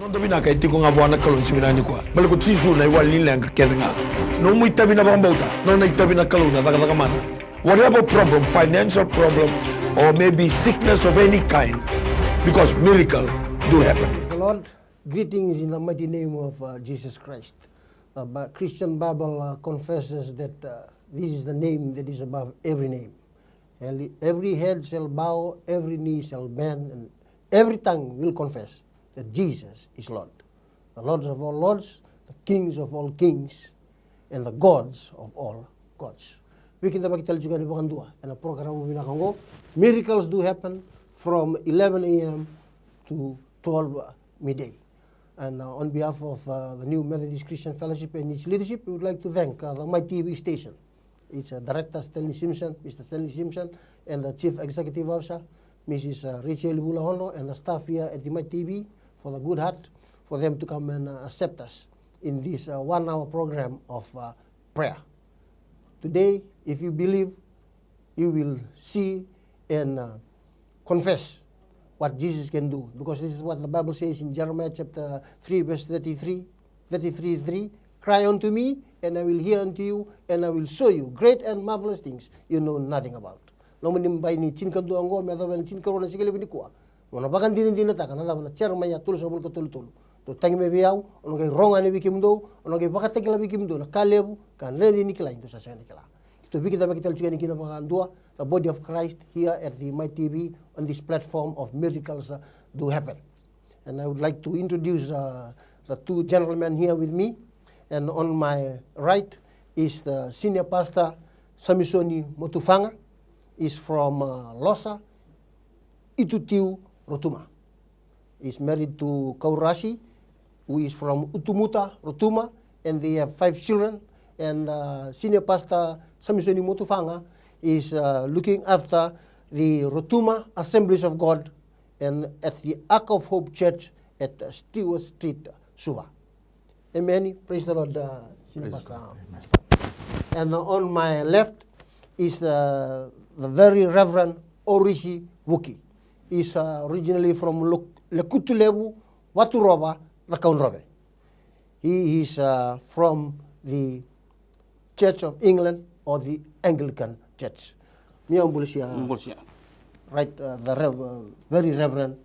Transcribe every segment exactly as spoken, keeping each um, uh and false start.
Noda vinaka e tiko ga vua na Kalou ni siga vinaka nikua. Baleta ko Jisu na iwali ni leqa kece ga. Nomu itavi na vakabauta, nona itavi na Kalou na cakacaka mana. Whatever problem, financial problem, or maybe sickness of any kind, because miracle do happen. Praise the Lord. Greetings in the mighty name of uh, Jesus Christ. Uh, but Christian Bible uh, confesses that uh, this is the name that is above every name. Every head shall bow, every knee shall bend, and every tongue will confess that Jesus is Lord. The Lords of all lords, the kings of all kings, and the gods of all gods. Veikidavaki tale tiko yani vakadua ena program vinaka oqo. Miracles do happen from eleven a m to twelve midday. And uh, on behalf of uh, the New Methodist Christian Fellowship and its leadership, we would like to thank uh, the My T V station, its uh, director Stanley Simpson, Mister Stanley Simpson, and the chief executive officer, Missus uh, Rachel Vulahono, and the staff here at the My T V for the good heart for them to come and uh, accept us in this uh, one hour program of uh, prayer. Today, if you believe, you will see and uh, confess what Jesus can do. Because this is what the Bible says in Jeremiah chapter three, verse thirty-three, thirty-three three, "Cry unto me, and I will hear unto you, and I will show you great and marvelous things you know nothing about." Loma ni bai ni tinikadua oqo me yacova ena tinikarua na siga levu nikua, mo na vakadinadinataka na cava na Jeremaia tolusagavulu ka tolu tolu. Dou tagi mai vei au, au na qai rogo yani vei kemudou, au na qai vakatakila vei kemudou na ka levu ka dredre ni kilai dou sa sega ni kila. Keitou veikidavaki tale tiko yani kina vakadua, the body of Christ here at the My T V on this platform of miracles uh, do happen. And I would like to introduce uh, the two gentlemen here with me. And on my right is the senior pastor Samisoni Motufaga, is from uh, Losa, Itutiu, Rotuma. Is married to Kaurasi, who is from Utumuta, Rotuma, and they have five children. And uh, Senior Pastor Samisoni Motufaga is uh, looking after the Rotuma Assemblies of God and at the Ark of Hope Church at Stewart Street, Suva. Amen. Praise the Lord, uh, Senior Pastor. And on my left is uh, the very Reverend Orisi Vuki. He's uh, originally from Luk- Lekutulevu, Vaturova, Cakaudrove. He is uh, from the Church of England or the Anglican Church. Mia bulasia. Bulasia. Right, uh, the Rev- uh, very Reverend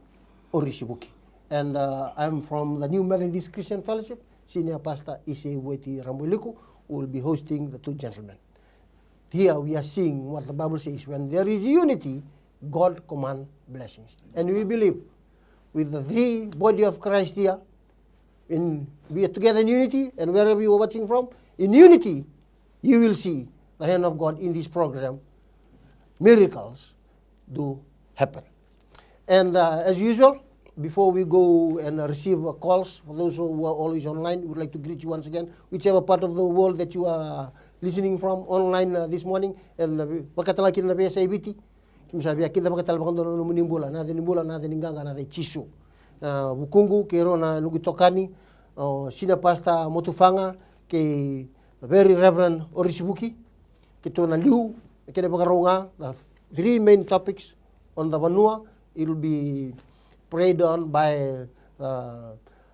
Orisi Vuki. And uh, I'm from the New Methodist Christian Fellowship. Senior Pastor Ise Weti Ramboiliku will be hosting the two gentlemen. Here we are seeing what the Bible says. When there is unity, God command blessings. And we believe with the three body of Christ here, in, we are together in unity, and wherever you are watching from, in unity, you will see the hand of God in this program. Miracles do happen. And uh, as usual, before we go and uh, receive uh, calls, for those who are always online, we would like to greet you once again, whichever part of the world that you are listening from online uh, this morning, and uh, vakatala kina na veiyasai Viti, keimami sa via kidavaka tale vakadua na nomuni bula, na yaca ni bula, na yaca ni qaqa, na yaca i Jisu. Na vukuqu kei rau na noqu itokani, o Senior Pastor Motufaga kei Very Reverend Orisivuki, keitou na liu, na kena ivakarau ga, the three main topics on the vanua, it will be prayed on by uh,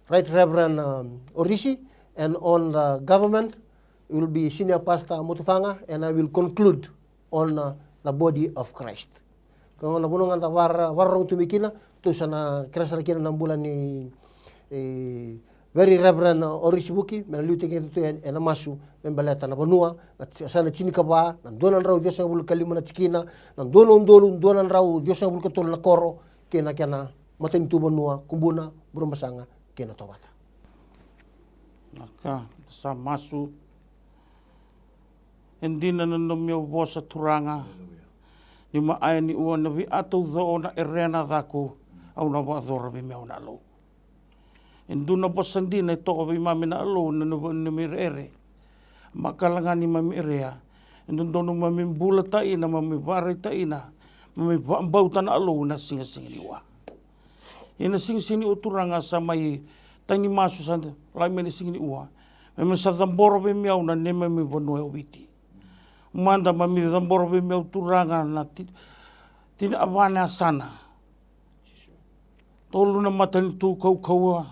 Right Reverend um, Orisi, and on the government, it will be Senior Pastor Motufaga, and I will conclude on uh, the body of Christ. Ka na vanua ga da vara- varorogo tu mai kina, tou sa na kere sara kina na bula ni e, Very Reverend Orisivuki, me na liutaki keda tu e- ena masu me baleta na vanua, na ti- sa na tinikava, na dua na drau ciwasagavulu ka lima na tikina, na dua na udolu dua na drau ciwasagavulu ka tolu na koro, kei na kena matanitu vanua, Kubuna, Burebasaga kei na Tovata. Na ka, sa masu. E dina na nomuni vosa Turaga. Ni ma aya ni ua na viatau co na erea na caku, au na vakacora vei meu na alou. E dua na vosa dina e toka vei mami na alou na nomuni ere. Makala ga ni mami erea. E dodonu mami bulataina, mami varaitaina, mami vabauta na alou na sigasiga ni ua. Ia na sigasiga ni ua Turaga sa mai tagi masu sa lai mai na siga ni ua. Me me sa cabora vei miau na neimami vanua e Viti. Mada mami cabora vei miau Turaga na ti- tina avana yasana. Tolu na matanitu kaukauwa.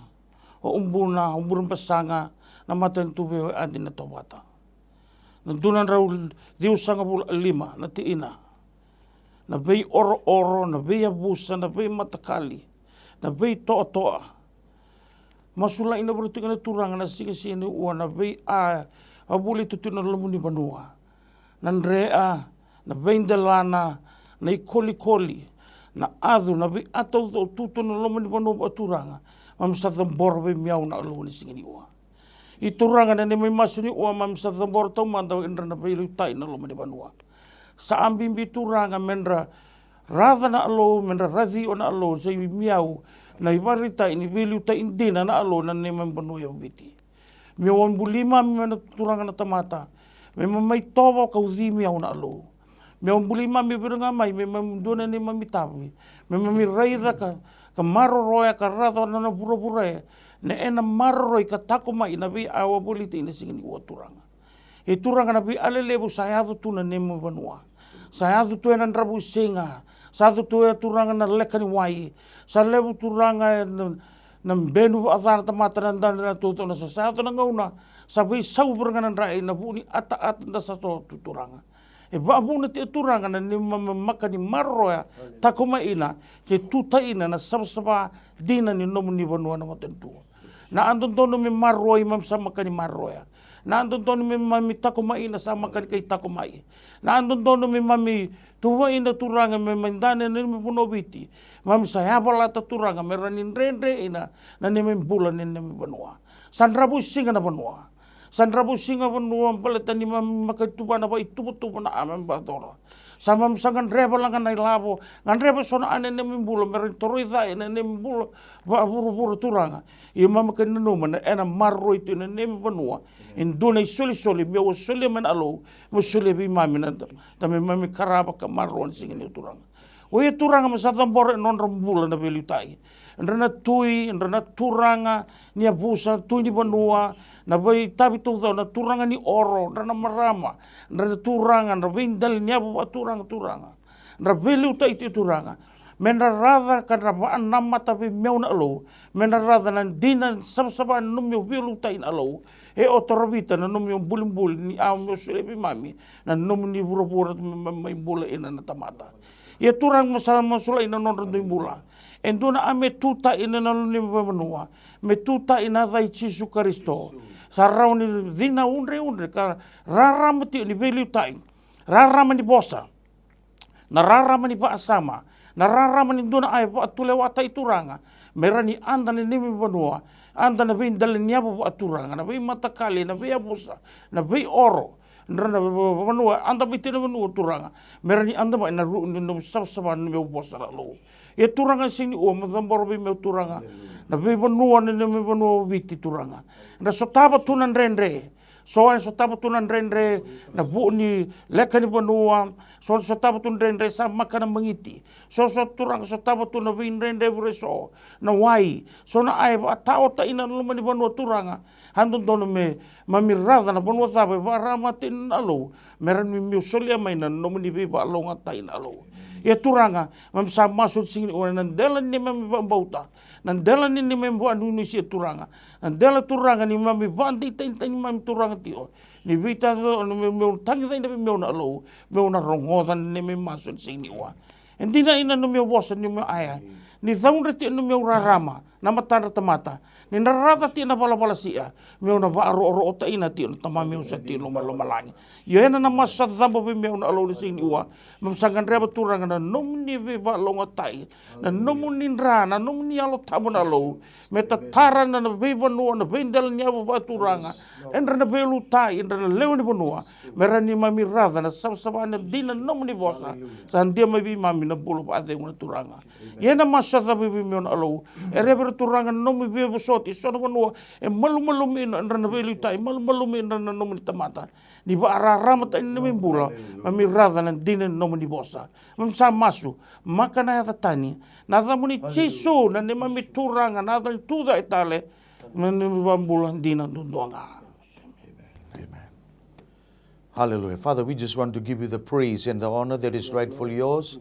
Ubuna, Uburabasaga, na matanitu vei Adi Natovata. Na dua na drau ciwasagavulu a lima na tiina. Na veiorooro, na veiyavusa, na veimatakali, na veitoatoa. Masulai na vura tiko na Turaga na sigasiga ni ua na vei a, a vuli tu na loma ni vanua. Na drea, na veidelana, na ikolikoli, na acu, na vei a taucau tu tu na loma ni vanua vaTuraga. Mami sa cabora vei miau na Alou ni siga ni ua. I Turaga na neimami masu ni ua mami sa cabora taumada e dra na veiliutai na loma ni vanua. Sa a bibi Turaga me dra raca na Alou, me dra raci o na Alou, sa i miau na ivaraitai ni veiliutai dina na Alou na neimami vanua e Viti. Meu a buli mami me na Turaga na tamata. Me mamai tovo ka uci miau na Alou. Me o buli mami vira ga mai, me mami dua na neimami tavi. Me mami raica ka, ka maroroya ka raca na na vuravura e. Na ena maroroi ka tako mai na vei awa voliti na siga ni ua Turaga. E Turaga na vei a lelevu sa yaco tu na neimami vanua. Sa yaco tu ena dravuisiga. Sa yaco tu e Turaga na leka ni wai. Sa levu Turaga e na, na benu vaaca na tamata na dana na taucau na sa, sa yaco na gauna. Sa veisau vira ga na drai na vu ni ataata da sa so tu Turaga. E vaavuna tiko Turaga na neimami maka ni maroroya, tako mai ina, ke tuta ina na savasava dina ni nomuni vanua na matanitu. Na a dodonu me maroroi mami sa maka ni maroroya. Na a dodonu me mami tako mai ina sa maka ni kai tako mai. Na a dodonu me mami tuva ina Turaga me mai dana na neimami vanua Viti. Mami sa yavalata Turaga me ra ni dredre ina na neimami bula na neimami vanua. Sa dravuisiga na vanua. Sa dravuisiga vanua baleta ni mami maka tuva na vaituvatuva na a mami vacora. Sa mami sa gadreva laga na ilavo, gadreva so na a na neimami bula, me ra ni toroi cai na neimami bula, vavuravura Turaga. Ia mami ka nanuma na ena maroroi tu na neimami vanua. E dua na isolisoli, meu a solia mai na Alou, meu solia vei mami na ta me mami karava ka maroroya na siga ni Turaga. O ia Turaga me sa cabora e nodra bula na veiliutai. Dra na tui, dra na turaga, ni yavusa, tui ni vanua, na veitavi taucau, na turaga ni oro, dra na marama, dra na turaga, dra veidali ni yavu vaaturaga, Turaga. Dra veiliutai tiko Turaga. Me dra raca ka dra vaanamata vei miau na Alou. Me dra raca na dina savasava na nomu veiliutai na Alou. E o torovita na nomu bulibuli ni a meu solia vei mami. Na nomuni vuravura me mami mai bula ina na tamata. Ia Turaga me sa masulai na nodra dui bula. E dua na a me tuta ina na loma ni vanua. Me tuta ina ca i Jisu Karisito. Sa rawa ni cina udreudre ka rarama tiko ni veiliutai. Rarama ni vosa. Na rarama ni vaasama. Na rarama ni dua na a e vaatulewatai Turaga. Me ra ni ada na neimami vanua. Ada na veidali ni yavu vaaturaga. Na veimatakali, na veiyavusa. Na veioro. Dra na vanua, ada mai tiko na vanua Turaga. Me ra ni ada mai na ruu ni nomu savasava na meu vosa na Alou. Ia Turaga sega ni ua me cabora vei meu Turaga. Na veivanua na neimami vanua o Viti Turaga. Dra sotava tu na dredre. So e sotava tu na dredre, na vu ni leka ni vanua. So sotava tu dredre sa maka na magiti. So so Turaga sotava tu na veidredre vure so. Na wai. So na a e vaataotaina na loma ni vanua Turaga. A dodonu me mami raca na vanua cava e vaarama tiko na Alou. Me ra ni meu solia mai na nomuni veivaalougatai na Alou. Ia Turaga, mami sa masu ni sega ni ua na dela ni mami vaabauta. Na dela ni mami vaanuinuisia Turaga. Na dela Turaga ni mami vaadeitaki ni mami Turaga tiko. Ni veitacao ni meu, meu tagicai na vei meu na Alou. Meu na rogoca na neimami masu ni sega ni ua. E dina ina na meu vosa ni meu aya. Ni caudre tiko na meu rarama. Na matadra tamata. Ni na raca tiko na valavala sia. Meu na vaarorotaina tiko na tamami au sa tiko loma lomalagi. Io ena na masu sa cabo vei meu na Alou ni sega ni ua. Meu sa gadreva Turaga na nomuni veivaalougatai. Na nomuni dra, na nomuni Yalo Tabu na Alou. Me tatara na veivanua, na veidela ni yavu vaaturaga. Edra na veiliutai, edra na lewe ni vanua. Me ra ni mami raca na savasava na dina na nomuni vosa. Sa dia mai vei mami na bula vaacegu na Turaga. Ia na masu sa cabo vei meu na Alou. E revera Turaga na nomuni veivosoti, so na vanua. E malumalumu ina, edra na veiliutai, malumalumu ina na nomuni tamata. Ni vaararamataki na neimami bula, mami raca na dina ni nomuni vosa. Mami sa masu, maka na yaca tani, na yacamuni Jisu, na neimami Turaga, na yaca ni tucake tale, na neimami vakabula dina duadua ga. Amen. Hallelujah. Father, we just want to give you the praise and the honor that is rightfully yours.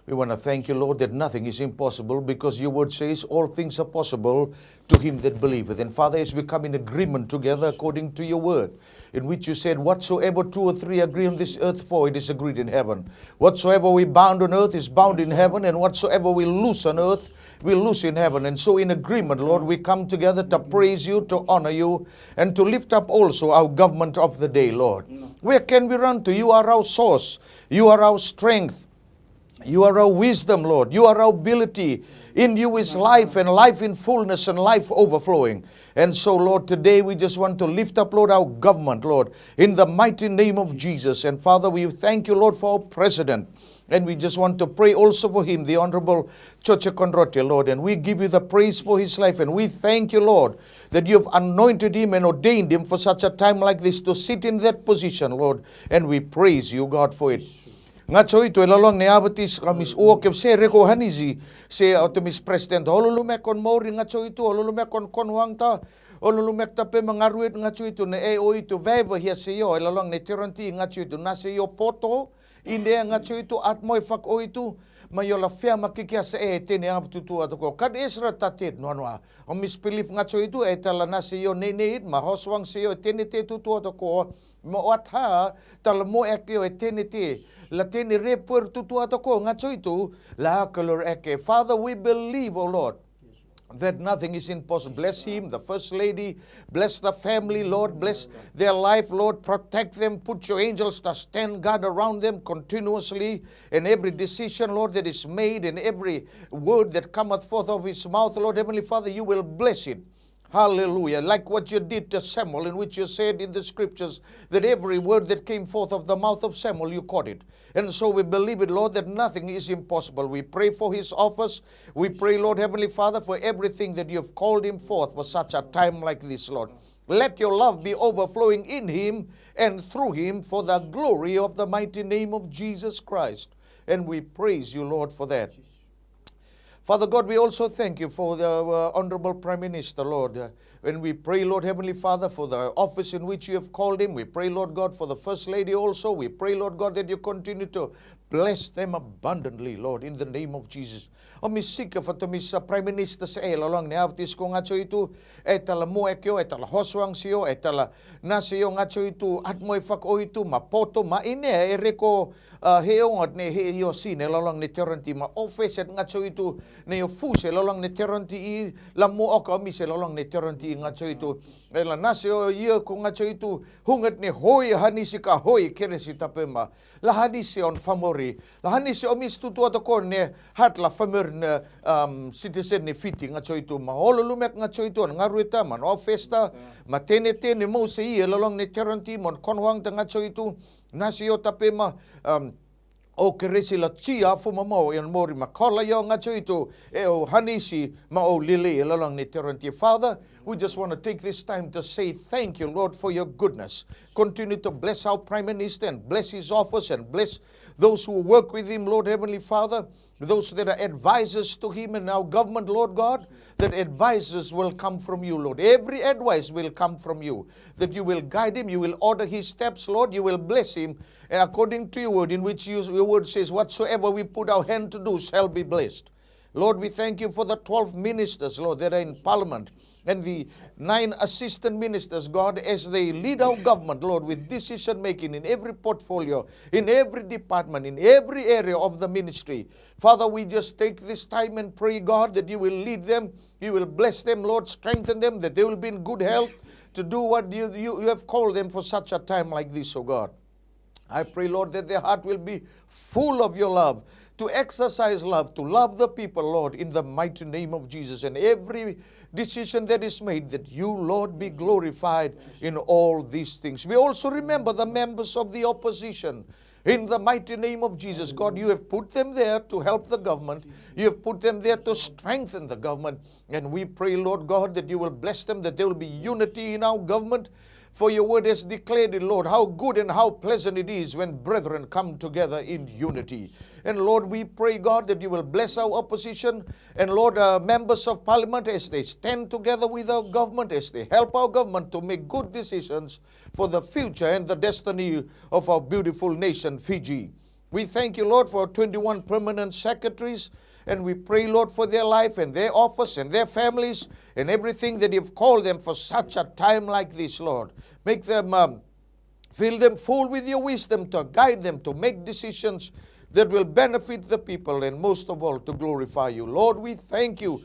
We want to thank you, Lord, that nothing is impossible because your word says all things are possible to him that believeth. And Father, as we come in agreement together according to your word, in which you said, "Whatsoever two or three agree on this earth for, it is agreed in heaven. Whatsoever we bound on earth is bound in heaven, and whatsoever we loose on earth, we loose in heaven." And so, in agreement, Lord, we come together to praise you, to honor you, and to lift up also our government of the day, Lord. Where can we run to? You are our source, you are our strength. You are our wisdom, Lord. You are our ability. In you is life, and life in fullness, and life overflowing. And so, Lord, today we just want to lift up, Lord, our government, Lord, in the mighty name of Jesus. And Father, we thank you, Lord, for our president. And we just want to pray also for him, the Honorable Choche Konrote, Lord. And we give you the praise for his life. And we thank you, Lord, that you have anointed him and ordained him for such a time like this to sit in that position, Lord. And we praise you, God, for it. Gacho itu e lalong ne avatis kamis uo ke se reko hanisi se automis president. Olulumek on mori gacho itu, olulumek on konwangta, olulumek tape mangaruit gacho itu ne e o itu veva hia se yo e lalong ne teronti gacho itu na se yo poto, inde gacho itu at moi fak o itu, ma yo la fea ma kikia se e tene avtutu atoko. Kad Ezra tatet noanoa. O mis pilif gacho itu e tala na se yo ne ne it ma hoswang se yo e tene te tutu atoko. Ma o ata tala mo eke o e tene te la tene re puer tutu atoko gacho itu la kalor eke. Father, we believe, oh Lord, that nothing is impossible. Bless him, the first lady, bless the family, Lord, bless their life, Lord, protect them, put your angels to stand guard around them continuously, and every decision, Lord, that is made, and every word that cometh forth of his mouth, Lord, Heavenly Father, you will bless it. Hallelujah. Like what you did to Samuel, in which you said in the scriptures that every word that came forth of the mouth of Samuel, you caught it. And so we believe it, Lord, that nothing is impossible. We pray for his office. We pray, Lord, Heavenly Father, for everything that you have called him forth for such a time like this, Lord. Let your love be overflowing in him and through him for the glory of the mighty name of Jesus Christ. And we praise you, Lord, for that. Father God, we also thank you for the uh, Honorable Prime Minister, Lord. Uh, and we pray, Lord, Heavenly Father, for the office in which you have called him. We pray, Lord God, for the First Lady also. We pray, Lord God, that you continue to bless them abundantly, Lord, in the name of Jesus. O mi sika fa to mi sa Prime Minister se e lalong ne avtis ko gacho itu, e tala mo e kio, e tala hoswang sio, e tala na sio gacho itu, at mo e fak o itu, ma poto, ma ine, e reko, uh, he ongot ne he io sine lalong ne teronti ma ofeset gacho itu ne io fuse lalong ne teronti i la mo oka o mise lalong ne teronti i gacho itu. E la nase o ia ko gacho itu hungat ne hoi hanisi ka hoi keresi tape ma la hanisi on famori la hanisi o mis tutu ato ko ne hat la famori ne um, citizen ne fiti gacho itu ma holo lumek gacho itu on ngarueta ma no festa ma tene tene mo se ia lalong ne teronti mon konwang ta gacho itu. Nasi o tape ma um, o keresi la tia fo mamau e mori ma kola yo gacho itu e o hanisi ma o lili e lalong ne teronti. Father, we just want to take this time to say thank you, Lord, for your goodness. Continue to bless our Prime Minister and bless his office and bless those who work with him, Lord Heavenly Father. Those that are advisors to him and our government, Lord God, that advisors will come from you, Lord. Every advice will come from you, that you will guide him, you will order his steps, Lord, you will bless him. And according to your word, in which you, your word says, "Whatsoever we put our hand to do shall be blessed." Lord, we thank you for the twelve ministers, Lord, that are in parliament and the nine assistant ministers, God, as they lead our government, Lord, with decision making in every portfolio, in every department, in every area of the ministry. Father, we just take this time and pray, God, that you will lead them, you will bless them, Lord, strengthen them, that they will be in good health to do what you, you, you have called them for such a time like this, oh God. I pray, Lord, that their heart will be full of your love, to exercise love, to love the people, Lord, in the mighty name of Jesus. And every decision that is made, that you, Lord, be glorified in all these things. We also remember the members of the opposition. In the mighty name of Jesus, God, you have put them there to help the government. You have put them there to strengthen the government. And we pray, Lord God, that you will bless them, that there will be unity in our government. For your word has declared it, Lord, how good and how pleasant it is when brethren come together in unity. And Lord, we pray, God, that you will bless our opposition. And Lord, uh, members of parliament, as they stand together with our government, as they help our government to make good decisions for the future and the destiny of our beautiful nation, Fiji. We thank you, Lord, for twenty-one permanent secretaries. And we pray, Lord, for their life and their office and their families and everything that you've called them for such a time like this, Lord. Make them, um, fill them full with your wisdom to guide them to make decisions that will benefit the people and most of all to glorify you. Lord, we thank you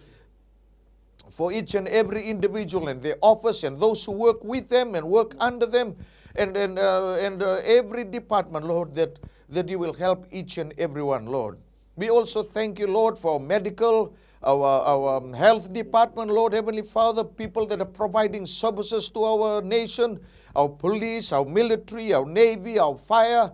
for each and every individual and their office and those who work with them and work under them and, and, uh, and uh, every department, Lord, that, that you will help each and every one, Lord. We also thank you, Lord, for our medical, our, our um, health department, Lord, Heavenly Father, people that are providing services to our nation, our police, our military, our navy, our fire,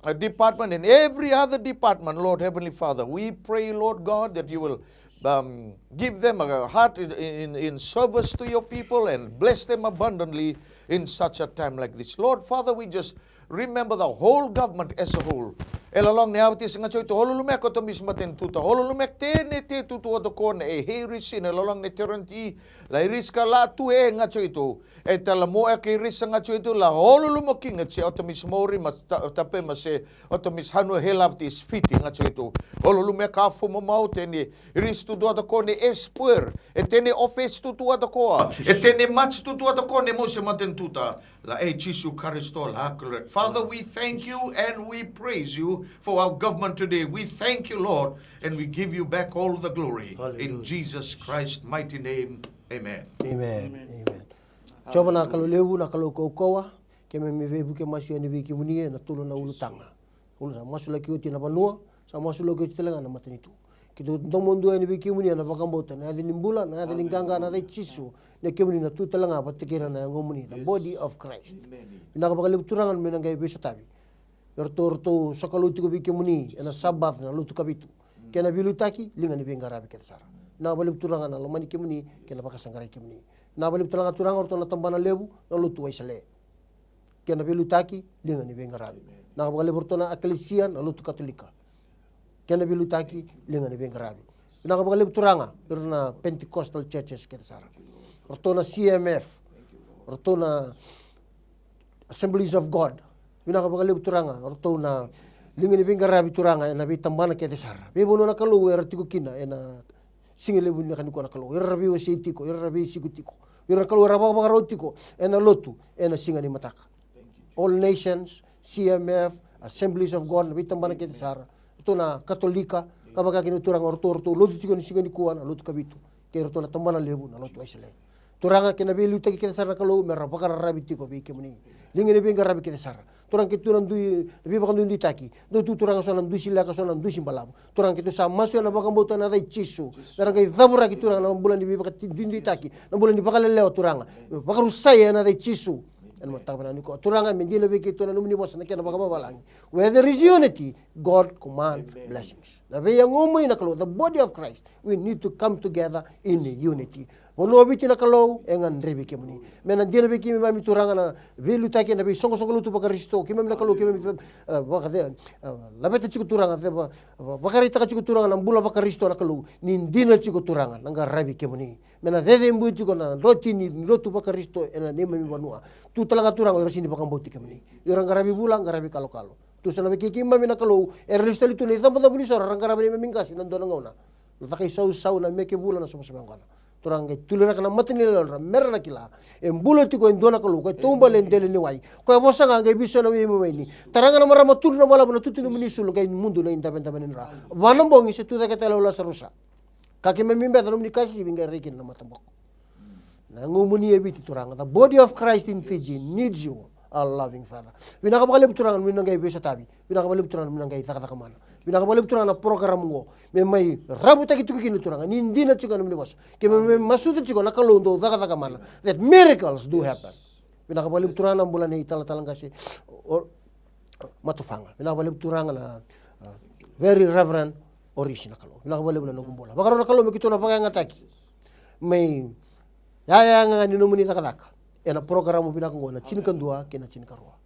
uh, department and every other department, Lord Heavenly Father. We pray, Lord God, that you will um, give them a heart in, in, in service to your people and bless them abundantly in such a time like this. Lord Father, we just remember the whole government as a whole. E lolog ne avatisa ga coito, hololumeka o tomisi mateni tuta, hololumeka tene te tutu o tokona e heirisi ne lolog ne teronti, la iriska la tu e ga coito. E tala mo e kei risa ga coito la hololumo kiga ce o tomisi mauri ma tape ma se o tomisi hanu helavtis fiti ga coito. Hololume ka fo mamau tene risi tutu o tokone e spuer e tene ofesi tutu o tokoa e tene mats tutu o tokone mo se mateni tuta. La e Jisu Karisto la correct. Father, we thank you and we praise you for our government today. We thank you, Lord, and we give you back all the glory. In Jesus Christ mighty name. Amen. Amen. Amen. Jiova na Kalou levu, na Kalou kaukauwa, keimami veivuke masu yani vei kemuni ena tolu na ulutaga. Ulu sa masulaki oti na vanua, sa masulaki oti tale ga na matanitu. Keitou domodua yani vei kemuni ena vakabauta na yaca ni bula, na yaca ni qaqa, na yaca i Jisu. Na kemuni na tu tale ga vata kei ira na yagomuni, the body of Christ. Vinaka vakalevu Turaga na mena qai veisotavi. Eratou, eratou sokalou tiko vei kemuni ena Sabath na lotu Kavitu. Kei na veiliutaki, liga ni veiqaravi kece sara. Vinaka vakalevu Turaga na lomani kemuni kei na vakasaqarai kemuni. Vinaka vakalevu tale ga Turaga o ratou na tabana levu na lotu Wesele. Kei na veiliutaki, liga ni veiqaravi. Vinaka vakalevu o ratou na ekelesia na lotu Katolika. Kei na veiliutaki, liga ni veiqaravi. Vinaka vakalevu Turaga o ira na Pentecostal churches kece sara. O ratou na C M F. O ratou na Assemblies of God. Vinaka vakalevu Turaga o ratou na liga ni veiqaravi Turaga ena veitabana kece sara. Veivanua na Kalou era tiko kina ena siga levu ni yakanikua na Kalou. Ira era veiwasei tiko, ira era veisiko tiko. Ira na Kalou era vakavakarau tiko ena lotu ena siga ni mataka. All Nations, C M F, Assemblies of God, na veitabana kece sara. Ratou na Katolika, ka vaka kina Turaga o ratou, ratou lotu tiko ena siga nikua na lotu Kavitu. Kei ratou na tabana levu na lotu Wesele. Turaga kei na veiliutaki kece sara na Kalou me ra vakararavi tiko vei kemuni. Liga ni veiqaravi kece sara. Turaga kei tu na dui, na veivakaduiduitaki. Dou tu Turaga so na dusi leqa so na dusi balavu. Turaga kei tu sa masu ena vakabauta ena yaca i Jisu. Me ra qai cavuraki Turaga na bula ni veivakaduiduitaki. Na bula ni vakalelewa Turaga. Me vakarusai ena yaca i Jisu. Ena mataka vinaka nikua Turaga me dina vei keitou na nomuni vosa na kena vakavavalagi. Where there is unity, God command blessings. Na veiyagomuni na Kalou, the body of Christ. We need to come together in unity. Vanua o Viti na Kalou, e gadrevi kemuni. Me na dina vei keimami Turaga na veiliutaki ena veisoqosoqo lotu vaKarisito. Keimami na Kalou, keimami vaka, laveta tiko Turaga, vakaraitaka tiko Turaga na bula vaKarisito na Kalou. Ni dina tiko Turaga na qaravi kemuni. Me na cecebui tiko na rotini ni lotu vaKarisito ena neimami vanua. Tu tale ga Turaga o ira sega ni vakabauti kemuni. Ira qaravi vula, qaravi kalokalo. Tu sa na vei kei keimami na Kalou, era lesu tale tu na icabocabo ni soro era qarava neimami qase ena dua na gauna. Na caka isausau, na meke vula, na savasava yaqona. Turaga qai tuliraka na mata ni yalodra me ra na kila. E bula tiko e dua na Kalou, ko e taubale e dela ni wai. Ko e vosa ga qai veisau na wai mai waini. Tara ga na marama, tudra na balavu, na tutu ni nomuni sulu qai mudu na idavedave ni dra. Va na bogi se tu cake tale o Lasarusa. Ka keimami beca na nomuni ka sisivi qai rai kina na mataboko. Na yagomuni e Viti Turaga, the body of Christ in Fiji needs you, our loving Father. Vinaka vakalevu Turaga na nomuni na qai veisotavi. Vinaka vakalevu Turaga na nomuni na qai cakacaka mana. Vinaka vakalevu Turaga na program oqo me mai ravutaki tiko kina Turaga ni dina tiko na nomuni vosa. Keimami masuta tiko na Kalou dou cakacaka mana, that miracles do happen. Vinaka vakalevu Turaga na bula nei talatala qase o Matufaga. Vinaka vakalevu Turaga na, uh, very Reverend Orisi na Kalou. Vinaka vakalevu na noqu bula. Vakarau na Kalou me keitou na vakayagataki mai yayaga ni nomuni cakacaka ena porokaramu vinaka oqo na tinikadua kei na tinikarua.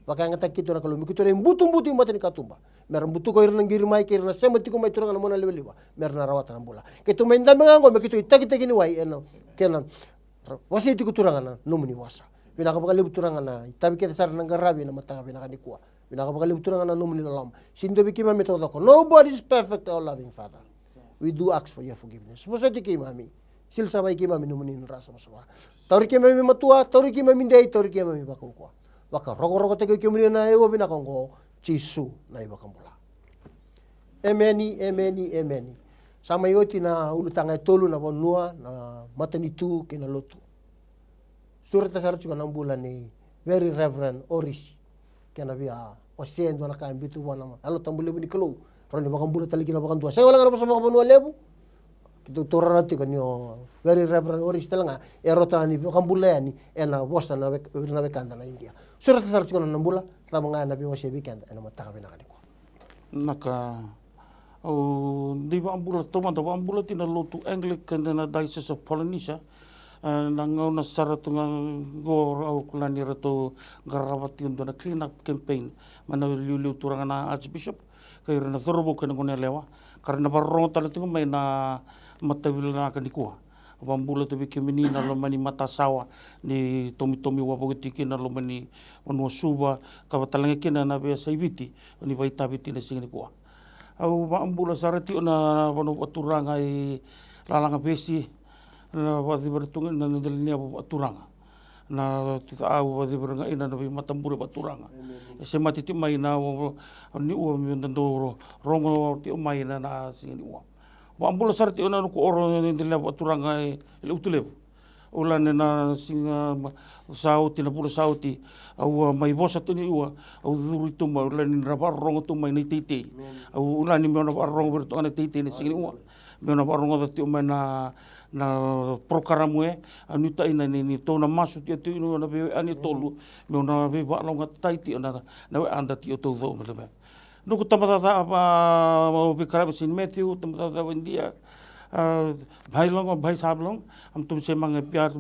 Vakayagataki keitou na Kalou me keitou na ibutubutu i mata ni katuba. Me ra butuka ira na qiri mai kei ira na sema tiko mai Turaga na mona livaliva. Me ra na rawata na bula. Keitou mai dabe ga oqo me keitou itakitaki ni wai ena kena ra wasei tiko Turaga na nomuni vosa. Vinaka vakalevu Turaga na itavi kece sara na qaravi ena mataka vinaka nikua. Vinaka vakalevu Turaga na nomuni loloma. Sega ni dua vei keimami e taucoko. Nobody is perfect, our loving Father. We do ask for your forgiveness. Vosoti keimami. Sila sara mai keimami nomuni dra savasava. Tauri keimami matua, tauri keimami dei, tauri keimami vakaukauwa. Vakarokorokotaki kemuni ena aua vinaka oqo, Jisu na iVakabula. Emeni, emeni, emeni. Sa mai oti na ulutaga e tolu, na vanua, na matanitu kei na lotu. Sureta sara tiko na bula nei Very Reverend Orisi kei na via wasea e dua na ka e biuta vua na Yalo Tabu levu ni Kalou. Rawa ni vakabula tale kina vakadua. Sega walega na vosa vakavanua levu. Keitou taura rawa tiko ni o Very Reverend Orisi tale ga e rawa ni vakabula yani ena vosa na wek-, na wekada na Idia. Sureta sara tiko na bula, cava ga ena veiwasei vei keda ena mataka vinaka nikua. Naka, au dei vakabula taumada, vakabula tiko na lotu Anglican ena Diocese of Polynesia. E, na gauna sara tu ga qo au kila ni ratou qarava tiko dua na clean up campaign mai na iliuliu turaga na Archbishop kei ira na cauravou kei na goneyalewa, ka ra na vakarorogo tale tiko mai na matavinaka nikua. Vakabula tu vei kemuni na loma ni matasawa ni tomitomi wavoki tiko kina na loma ni vanua Suva, ka vaka tale ga kina na veiyasai Viti ni vakaitavi tiko na siga nikua. Au vakabula sara tiko na vanua vakaturaga i Lalagavesi, na vakacevera tu ga na dela ni yavu vakaturaga. Na tiko au vakacevera ga ina na veimatabure vakaturaga. E semati tiko mai na, o, o, ni ua me da dau ro-, rogo tiko mai na, na siga ni ua. Vakabula sara tiko na noqu oro ni dela ni yavu vakaturaga e Levutulevu. Au lani na siga ma-, sa oti, na vula sa oti, au a mai vosa tu ni ua, au curu tu mai, au lani na vakarorogo tu mai na iteitei. Au lani meu na vakarorogo vei iratou ga na iteitei na siga ni ua. Meu na vakarogoca tiko mai na, na porokaramu e, a nuitai na ni, ni tou na masu tiko tu ni ua na veiwekani e tolu, meu na veivakalougatataki tiko na, na wekada tiko taucoko mai leve. Noqu tabacakacaka va, va, veiqaravi Saint Matthew, tabacakacaka vakaIdia. A, भाई लोग, भाई साहब लोग, हम तुमसे मांगे प्यार,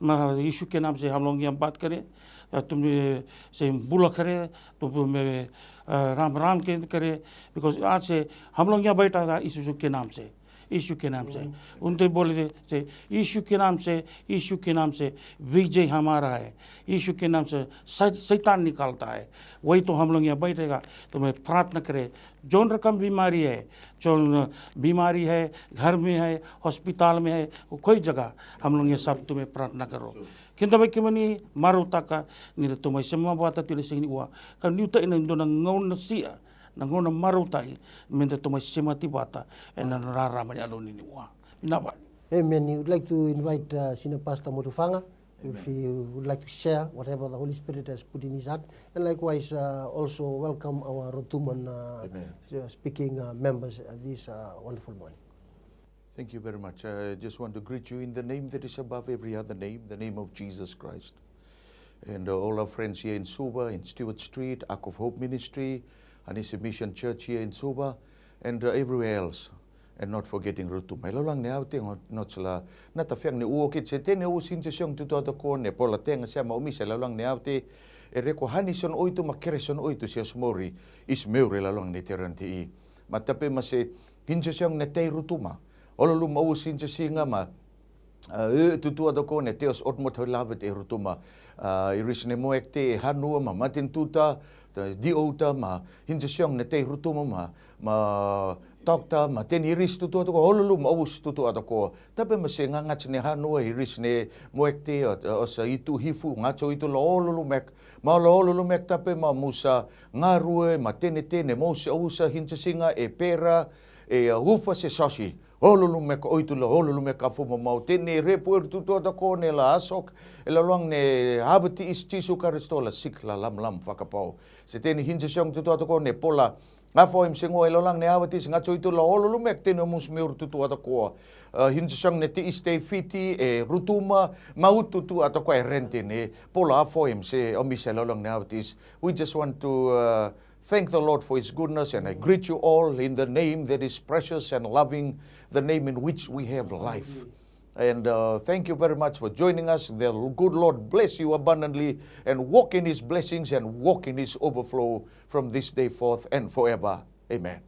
म-, यीशु के नाम से हम लोग यहाँ बात करें, अ, तुमसे बुला करें, तुम में, अ, राम राम के करें, because आज से हम लोग यहाँ बैठा था यीशु के नाम से, यीशु के नाम से। उनसे बोले थे, यीशु के नाम से, यीशु के नाम से विजय हमारा है, यीशु के नाम से शै-, शैतान निकलता है। वही तो हम लोग यहाँ बैठेगा, तो मैं प्रार्थना करे, जो रकम बीमारी है, जो बीमारी है, घर में है, अस्पताल में है, कोई जगह, हम लोग ये सब तुम्हें प्रार्थना करो। Keda vei kemuni marautaka ni da tou mai sema vata tiko na siga ni ua, ka ni uta ina dua na gauna sia, na gauna marautaki, me da tou mai semati vata ena rarama ni Yalo ni ua. Vinaka. Amen. We would like to invite, uh, Senior Pastor Motufaga. If you would like to share whatever the Holy Spirit has put in his heart. And likewise, uh, also welcome our Rotuman, uh, s-, speaking, uh, members, uh, this, uh, wonderful morning. Thank you very much. I just want to greet you in the name that is above every other name, the name of Jesus Christ. And, uh, all our friends here in Suva, in Stewart Street, Ark of Hope Ministry, Anisi Mission Church here in Suva, and, uh, everywhere else. And not forgetting Rotuma. E lalolagi ni yavati, not sila na tafega ni uo kiti se teni o uo sinja siong tutuata ko ne pola tega se ma omisa e lalolagi ni yavati. E reko hani son oitu ma kere son oitu se osmori is meuri e lalolagi ni terenati i. Ma tape ma se hinja siong na tei Rotuma. Ololuma uo sinja siga ma, a, e tutuata ko ne teos otmot hoi lavet e Rotuma. A, iris ne moekte e hanua ma matin tuta, ta, di outa ma hinja siong na tei Rotuma ma, ma Tokta, ma teni iris tutuata ko, ololuma usi tutuata ko. Tape ma se gagati ne hanua iris ne moekte, o, o sa itu hifu, gato itu la ololumek, ma la ololumek tape ma musa, garue, ma tene tene, mousi ausa, hinja siga, e pera, e, a, ufa se sosi. Ololumek oitu la ololumek a fuma mau tene, repu eru tutuata ko ne la asok, e lalolagi ne yavati is Jisu Karisito la sik la lamlam fakapau. Se teni hinja siong tutuata ko ne pola, Afoim se gua e lalolagi ne yavati is gato itu la ololumek teni o mus meuri tutuata ko. A, hinja siong ne te is te fiti e Rotuma, ma utu tutuata ko e rentene. Pola afoim se omisa e lalolagi ne yavati is. We just want to, uh, thank the Lord for his goodness and I greet you all in the name that is precious and loving, the name in which we have life. And, uh, thank you very much for joining us. The good Lord bless you abundantly and walk in his blessings and walk in his overflow from this day forth and forever. Amen.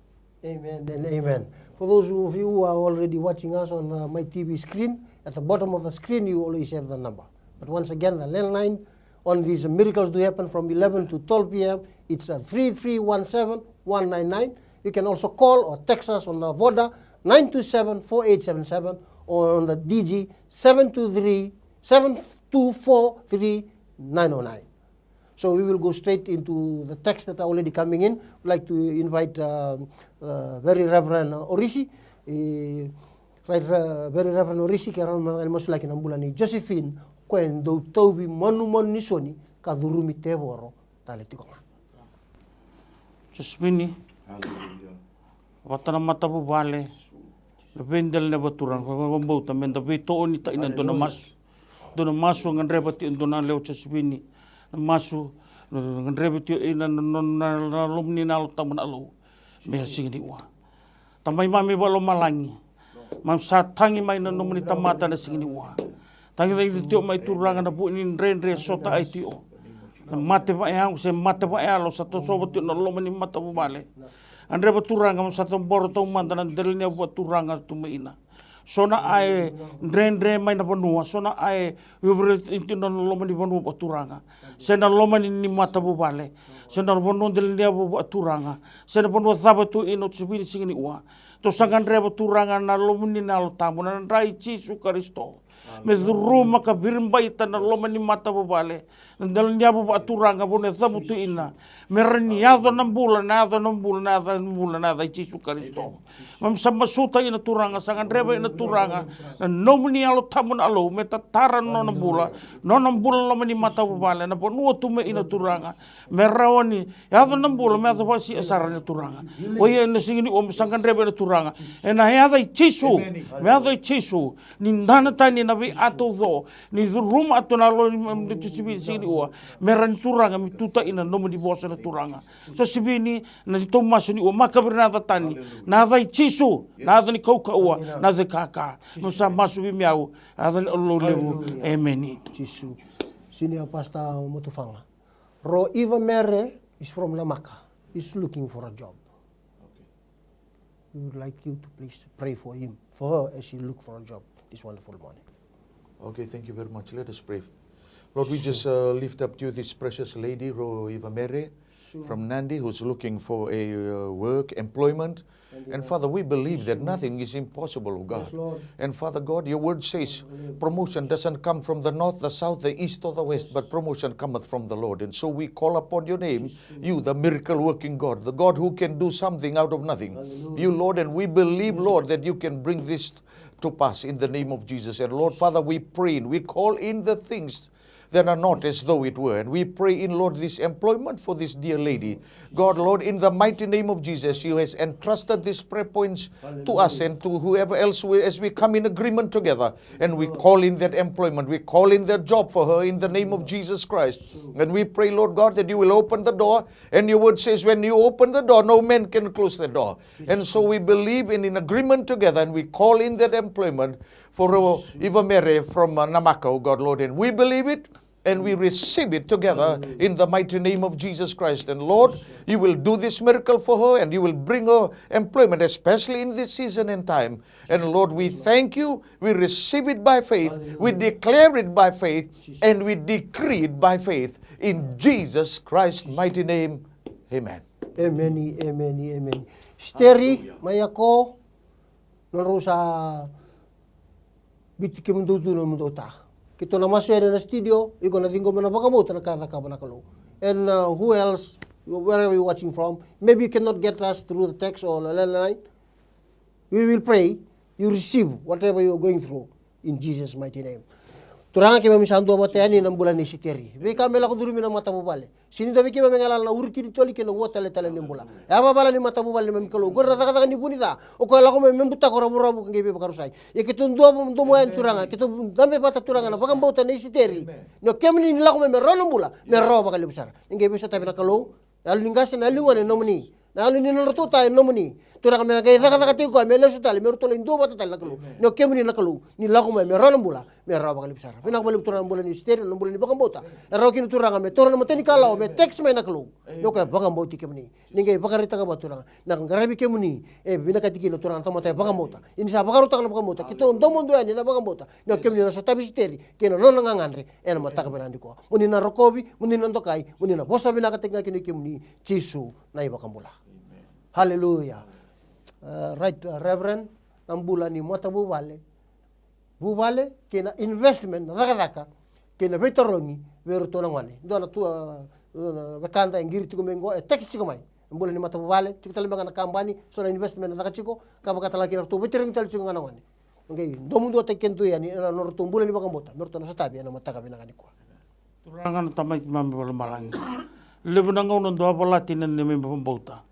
Amen and amen. For those of you who are already watching us on, uh, my T V screen, at the bottom of the screen, you always have the number. But once again, the landline, on these miracles do happen from eleven to twelve p m, it's a three three one seven one nine nine. You can also call or text us on the Voda nine two seven four eight seven seven or on the D G seven two three seven two four three nine oh nine. So we will go straight into the text that are already coming in. I'd like to invite um, uh, Very Reverend Orisi. E, right, uh, Very Reverend Orisi, ke rawa ni masulaki na bula ni Josephine, ko e dau tauvi manumanu ni soni ka curumi tevoro tale tiko ga. Josephine, vata na matavuvale, na veidela ni vaturaga, ko vakabauta me da veitoonitaina dua na masu. Dua na masu a gadreva tiko dua na lewe Josephine. Na masu, gadreva tiko ina na nona lomani na Yalo Tabu na Alou. Me a siga ni ua. Tamai mami vakalomalagi. Mami sa tagi mai na nomuni tamata na siga ni ua. Tagi mai tiko mai Turaga na vu ni dredre sota ai tiko. Na mate vayago se mate vayalo sa tosova tiko na loma ni matavuvale. A dreva Turaga mo sa cabora taumada na dela ni yavu vaTuraga tu mai ina. So na ae dredre mai na vanua, so na ae vivure tiko na loma ni vanua vaTuraga. Se na loma ni matavuvale. Se na vanua dela ni yavu vaTuraga. Se na vanua cava tu ina o Josephine siga ni ua. Tou sa gadreva Turaga na lomuni na Yalo Tabu na dra i Jisu Karisito. Me curuma ka viribaita na loma ni matavuvale. Na dela ni yavu vaTuraga vou na cavutu ina. Me ra ni yaco na bula, na yaco na bula, na yaco na bula, na yaca i Jisu Karisito. Mami sa masuta ina Turaga, sa gadreva ina Turaga. Na nomuni Yalo Tabu na Alou, me tatara na nona bula. Nona bula loma ni matavuvale, na vanua tu mai ina Turaga. Me rawa ni yaco na bula, me yaco vakasia sara na Turaga. O ia na siga ni ua mo sa gadreva na Turaga. Ena yaca i Jisu, me yaco i Jisu. Ni dana tani na vei ato uco. Ni curuma ato na lo ni Josephine siga ni ua. Me ra ni Turaga, me tuta ina nomu ni vosa na Turaga. Josephine, na ni tou masu ni ua, makaviri na yaca tani. Na yaca i Jisu, na yaca ni kaukaua, na yaca i kaka. Mo sa masu vei miau, yaca ni Alou levu. Emeni. Jisu. Senior Pastor Motufaga. Ro Iva Mere is from Namaka. Is looking for a job. We would like you to please pray for him, for her as she look for a job this wonderful morning. Okay, thank you very much. Let us pray. Lord, we just uh, lift up to you this precious lady, Ro Iva Mere, from Nandi, who's looking for a uh, work, employment. And Father, we believe that nothing is impossible, oh God. And Father God, your word says promotion doesn't come from the north, the south, the east, or the west, but promotion cometh from the Lord. And so we call upon your name, you, the miracle working God, the God who can do something out of nothing. You, Lord, and we believe, Lord, that you can bring this to pass in the name of Jesus. And Lord, Father, we pray and we call in the things that are not as though it were. And we pray in, Lord, this employment for this dear lady. God, Lord, in the mighty name of Jesus, you has entrusted these prayer points to us and to whoever else we, as we come in agreement together. And we call in that employment. We call in that job for her in the name of Jesus Christ. And we pray, Lord God, that you will open the door. And your word says, when you open the door, no man can close the door. And so we believe and in agreement together, and we call in that employment for uh, Eva Mary from uh, Namaka, oh God, Lord. And we believe it and we receive it together in the mighty name of Jesus Christ. And Lord, you will do this miracle for her and you will bring her employment, especially in this season and time. And Lord, we thank you, we receive it by faith, we declare it by faith, and we decree it by faith. In Jesus Christ's mighty name, amen. Emeni, emeni, emeni. Steri, mai yako, nodrau sa biuti kemudou tu nomudou ta. Keitou na masu yani na studio, iko na ciqoma na vakabauta na ka e cakava na Kalou. And uh, who else, wherever you're watching from, maybe you cannot get us through the text or the landline. We will pray, you receive whatever you're going through in Jesus' mighty name. Turaga, keimami sa duavata yani na bula nei Siteri. Veika me lako curumi na matavuvale. Sega ni dua vei keimami e galala na uri kini toli kei na ua taletale ni bula. Yavavala ni matavuvale neimami Kalou. Qori na cakacaka ni vu ni ca. O koya lako mai me butako ravuravu ka qai veivakarusai. Ia keitou dua domo yani Turaga. Keitou dabe vata Turaga na vakabauta nei Siteri. Ni o kemuni ni lako mai me rawa na bula. Me rawa vakalevu sara. Ni qai veisotavi na Kalou. Na yalo ni qase, na yalo ni gone, nomuni. Na yalo ni nodratou ta e nomuni. Turaga me qai cakacaka tiko koya me lesu tale me ratou lai duavata tale na Kalou. Ni o kemuni na Kalou ni lako mai me rawa na bula, Me rawa vakalevu sara. Vinaka vakalevu Turaga na bula ni Esiteri, na bula ni vakabauta. E rawa kina Turaga me taura na matanikalawa, me text mai na Kalou. Ni o koya e vakabauti kemuni. Ni qai vakaraitaka vua Turaga. Na qaravi kemuni, e vinakati kina Turaga na tamata e vakabauta. Ia ni sa vakarautaka na vakabauta, keitou domodomo yani na vakabauta. Ni o kemuni na sotavi Esiteri kei na nona gagadre ena mataka vinaka nikua. Mo ni na rokovi, mo ni na dokai, mo ni na vosa vinakataki ga kina kemuni, Jisu na iVakabula. Haleluya. Uh, right, uh, Reverend, na bula ni matavuvale. Vuvale kei na investment, na cakacaka kei na veitarogi vei iratou na gone. Dua na tu, uh, na wekada e qiri tiko mai qo, e text tiko mai. E bula ni matavuvale, tiko tale mai ga na kabani, so na investment na caka tiko, ka vaka tale ga kina ratou veitarogi tale tiko ga na gone. Qai domoduataki kedatou yani ena nodratou bula ni vakabauta me ratou na sotavi ena mataka vinaka nikua. Turaga na Tamai keimami vakalomalagi. Levu na gauna dou a volati na neimami vakabauta.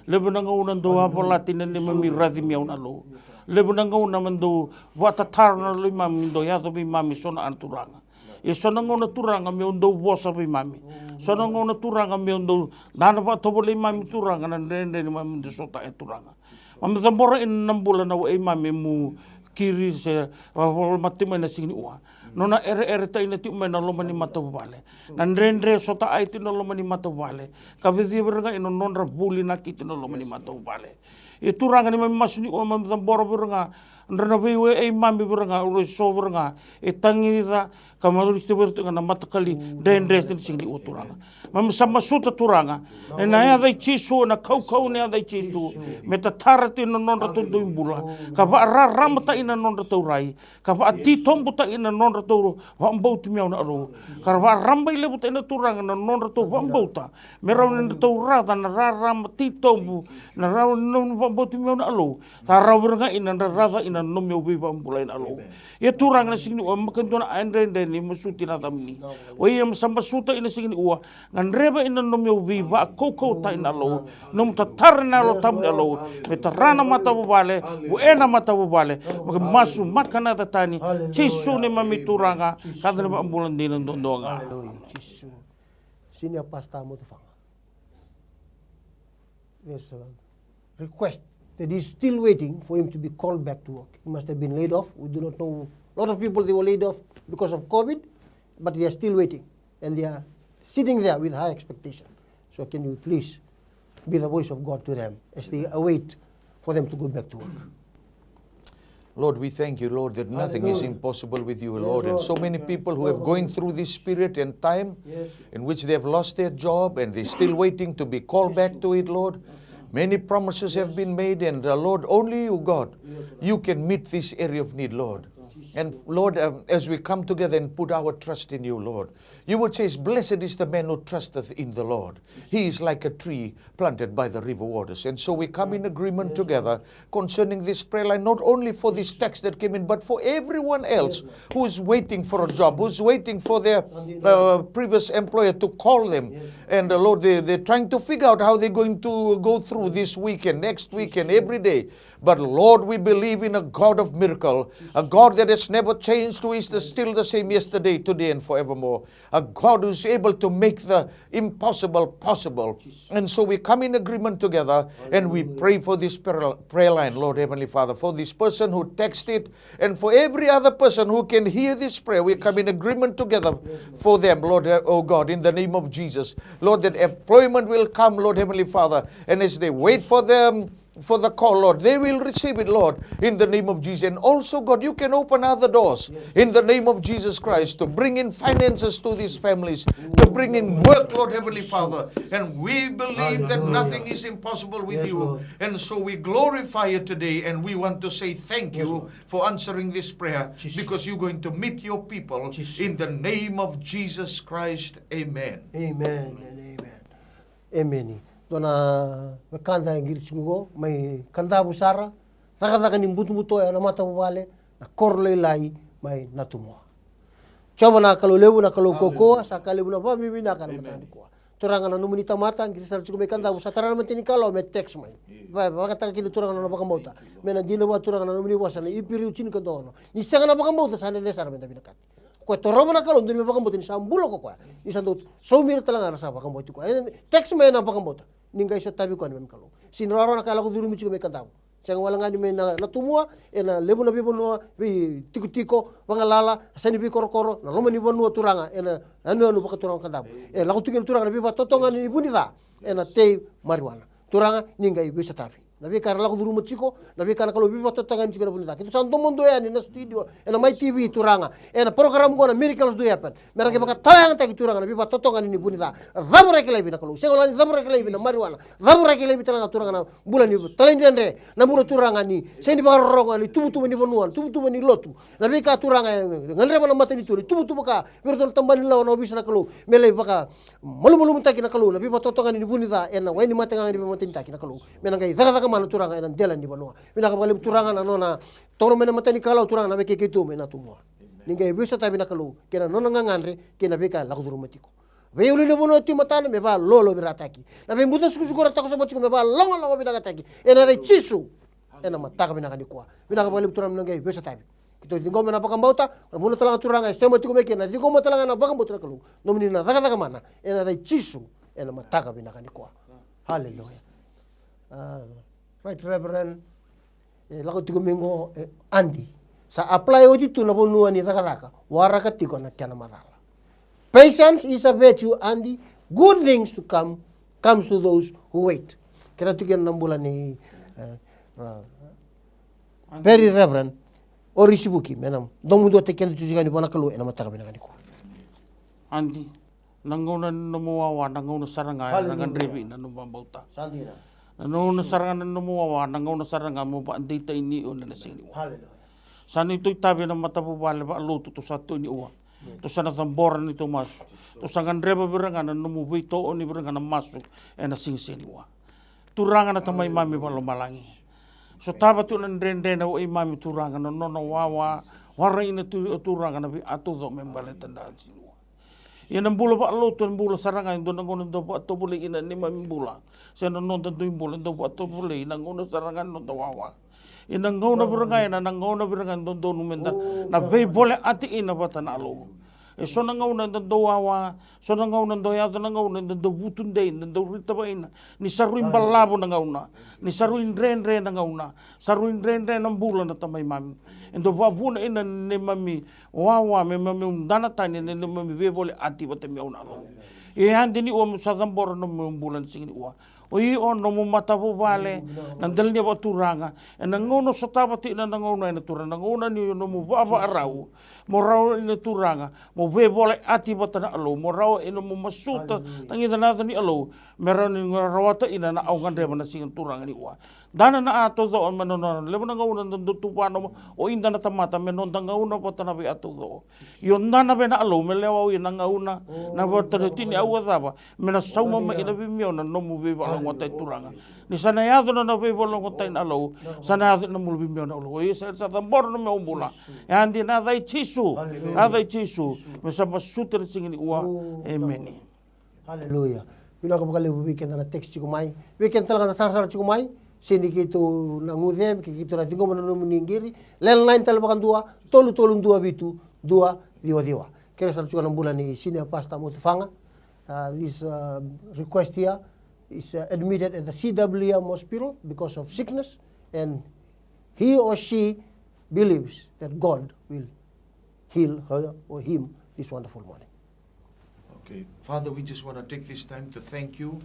Levu na gauna dou a volati na neimami raici mai au na Kalou. Levu na gauna me dou vakatataro na loimami, dou yaco vei keimami so na ana Turaga. Ia so na gauna Turaga meu dou vosa vei keimami. So na gauna Turaga meu dou dana vakatovolei keimami Turaga na dredre neimami dou sota e Turaga. Mami cabora ina na bula na wai mami mu kiri se vavolomata tiko mai na siga ni ua. Nona ereere taina tiko mai na loma ni matavuvale. Na dredre sota ai tiko na loma ni matavuvale. Ka veciva vei ira ga ina nodra vuli na kiti na loma ni matavuvale. E Turaga ni mami masu ni ua mami cabora vei ira ga. Dra na veiwei ai mami vei ira ga, ura so vei ira ga. E tagica, ka malori sete vei ira tiko ga na matakali dredre ni siga ni ua Turaga. Mami sa masuta Turaga. Ena yaca i Jisu, ena kaukauwa ni yaca i Jisu. Me tatara tiko na nodratou dui bula. Ka vakararamataki na nodratou rai. Ka vakatitobutai na nodratou vakabauti mai au na Kalou. Ka ra vakarabailevutai na Turaga na nodratou vakabauta. Me rawa ni dratou raca na rarama titobu. Na rawa ni nomu vakabauti mai au na Kalou. Sa rawa vei ira ga ina dra raca ina nomu veivakabulai na Kalou. Ia Turaga na siga ni ua makadua na dredre ni masuti na yacamuni. O ia mami sa masuta ina siga ni ua. Gadreva ina nomu veivakaukauwataki na Kalou. Nomu tatara na Yalo Tabu na Kalou. Me tara na matavuvale. Vua na matavuvale. Maki masu maka na yaca tani. Jisu neimami Turaga. Ka da na vakabula dina duadua ga. Jisu. Senior Pastor Motufaga. There's a request that he's still waiting for him to be called back to work. He must have been laid off. We do not know. A lot of people, they were laid off because of COVID, but they are still waiting. And they are sitting there with high expectation. So can you please be the voice of God to them as they await for them to go back to work? Lord, we thank you, Lord, that nothing is impossible with you, Lord. And so many people who have going through this period and time in which they have lost their job and they're still waiting to be called back to it, Lord. Many promises have been made, and uh, Lord, only you, God, you can meet this area of need, Lord. And Lord, um, as we come together and put our trust in you, Lord, you would say, "Blessed is the man who trusteth in the Lord. He is like a tree planted by the river waters." And so we come in agreement together concerning this prayer line, not only for this text that came in, but for everyone else who's waiting for a job, who's waiting for their uh, previous employer to call them. And uh, Lord, they, they're trying to figure out how they're going to go through this weekend, next weekend, every day. But Lord, we believe in a God of miracle, a God that has never changed, who is the, still the same yesterday, today, and forevermore. A God who's able to make the impossible possible. And so we come in agreement together and we pray for this prayer, prayer line, Lord Heavenly Father, for this person who texted and for every other person who can hear this prayer. We come in agreement together for them, Lord, oh God, in the name of Jesus. Lord, that employment will come, Lord Heavenly Father, and as they wait for them, for the call, Lord. They will receive it, Lord, in the name of Jesus. And also, God, you can open other doors in the name of Jesus Christ to bring in finances to these families, to bring in work, Lord Heavenly Father. And we believe that nothing is impossible with you. And so we glorify you today and we want to say thank you for answering this prayer because you're going to meet your people in the name of Jesus Christ. Amen. Amen and amen. Emeni. Dua na wekada e qiri tiko qo mai Kadavu sara, cakacaka ni butobuto ena matavuvale na koro lailai mai Natumua. Jiova na Kalou levu, na Kalou kaukaua, sa ka levu na vakavinavinaka ena mataka nikua. Turaga na nomuni tamata qiri sara tiko mai Kadavu, sa tara na matanikalawa me text mai. Vakataka kina Turaga na nona vakabauta. Me na dina vua Turaga na nomuni vosa na Iperiu tinikadua ono. Ni sega na vakabauta sa dredre sara me da vinakati. Koya torova na Kalou, dodonu me vakabauta ni sa bula ko koya. Ni sa dau saumi ira tale ga na sa vakabauti koya. Text mai ena vakabauta. Ni qai sotavi koya na neimami Kalou. Sega ni rawarawa na ka e lako curumi tiko mai Kadavu. Sega wale ga ni mai na, na Tumua, ena levu na veivanua, veitikotiko, vagalala, yasa ni veikorokoro, na loma ni vanua Turaga, ena yanuyanu vakaturaga ka davo. E lako tu kina Turaga na veivakatotogani ni vu ni ca, ena tei marijuana. Turaga, ni qai veisotavi. Na veika era lako curuma tiko, na veika na Kalou veivakatotogani tiko ena vu ni ca. Keitou sa domodua yani na studio, ena Mai T V Turaga, ena program qo na Miracles Do Happen. Me ra qai vakatawayagataki Turaga na veivakatotogani ni vu ni ca. Cavuraki laivi na Kalou. Sega wale ni cavuraki laivi na marijuana. Cavuraki laivi tale ga Turaga na bula ni talaidredre. Na bula Turaga ni sega ni vakarorogo, na ituvatuva ni vanua, na ituvatuva ni lotu. Na veika Turaga e gadreva na matanitu, na ituvatuva ka vei iratou na tabana ni lawa, na ovisa na Kalou. Me lai vakamalumalumutaki na Kalou, na veivakatotogani ni vu ni ca, ena wai ni mate ga ni veimatanitaki na Kalou. Me na qai cakacaka mana Turaga ena dela ni vanua. Vinaka vakalevu Turaga na nona toro mai na matanikalawa Turaga na vei keitou mai na Tumua. Ni qai veisotavi na Kalou, kei na nona gagadre, kei na veika e lako curuma tiko. Veiulunivanua tu e matana, me vakaloloveirataki. Na veibuca sukusuku era takosova tiko, me vakalogalogavinakataki. Ena yaca i Jisu, ena mataka vinaka nikua. Vinaka vakalevu Turaga na qai veisotavi. Keitou ciqoma ena vakabauta, na vanua tale ga Turaga, e sema tiko mai kina, ciqoma tale ga na vakabauta na Kalou. Nomuni na cakacaka mana, ena yaca i Jisu, ena mataka vinaka nikua. Hallelujah. Ah, right, Reverend. E lako tiko mai qo, e, Adi. Sa apply oti tu na vanua ni cakacaka, waraka tiko na kena macala. Patience is a virtue, Adi. Good things to come comes to those who wait. Kena tu kina na bula ni, e, ra-, Very Reverend Orisi Vuki, me na domoduataki keda tu tiko yani vua na Kalou ena mataka vinaka nikua. Adi. Na gauna ni nomu wawa, na gauna sara ga ena gadrevi na nomu vakabauta. Sa dina. Na gauna sara ga na nomu wawa, na gauna sara ga mo vakadeitai ni o na siga ni wawa. Hallelujah. Sa neitou itavi ena matavuvale vakalotu, tou sa tu ni ua. Tou sa na cabora neitou masu. Tou sa gadreva vei ira ga na nomu veitooni vei ira ga na masu ena siga ni wawa. Turaga na Tamai mami vakalomalagi. Sotava tu na dredre na wai mami Turaga na nona wawa. Warai na tu, Turaga na vei a taucoko me baleta na siga ni wawa. Ia na bula vakalotu, na bula sara ga e dua na gauna dau vakatovolei ina neimami bula. Se na noda dui bula dau vakatovolei na gauna sara ga na noda wawa. Ia na gauna vei ira ga ena, na gauna vei ira ga e dodonu meda na veivoleati ina vata na Alou. E so na gauna eda dau wawa, so na gauna dau yaco na gauna eda dau vutu dei, eda dau rita vaina. Ni sa rui balavu na gauna, ni sa rui dredre na gauna, sa rui dredre na bula na Tamai mami. E dau vakavuna ina neimami wawa me mami udana tani ena neimami veivoleati vata mai au na Alou. E Adi ni ua mo sa cabora na nomu bula na siga ni ua. O i o nomu matavuvale na dela ni vakaturaga. Ena gauna sotava tu ina na gauna ena Turaga, na gauna ni nomu vakavakarau. Mo rawa ina Turaga mo veivoleati vata na Alou, mo rawa ina mo masuta tagica na yaca ni Alou. Me rawa ni rawata ina na au gadreva na siga Turaga ni ua. Dana na a taucoko me na nona levu na gauna da dau tuvana o ida na tamata me noda gauna vata na vei a taucoko. Io dana vei na Alou me lewa au ia na gauna na vata na tini au a cava me na sauma mai ina vimeo na nomu veivalogotai Turaga. Ni sa na yaco na na veivalogotai na Alou, sa na yaco na mulu vimeo na Alou. Ia sa sa cabora na meu bula. E Adi na yaca i Jisu, yaca i Jisu. Me sa masuta na siga ni ua. Emeni. Haleluya. Vinaka vakalevu vei keda na text tiko mai. Vei keda tale ga na sarasara tiko mai. Se ni keitou na guce, me keitou na ciqoma na nomuni qiri. Landline tale vakadua, tolu tolu dua vitu, dua ciwa ciwa. Kere sara tiko na bula ni senior pastor Motufaga. Uh, this uh, request here is uh, admitted at the C W M hospital because of sickness, and he or she believes that God will heal her or him this wonderful morning. Okay. Father, we just want to take this time to thank you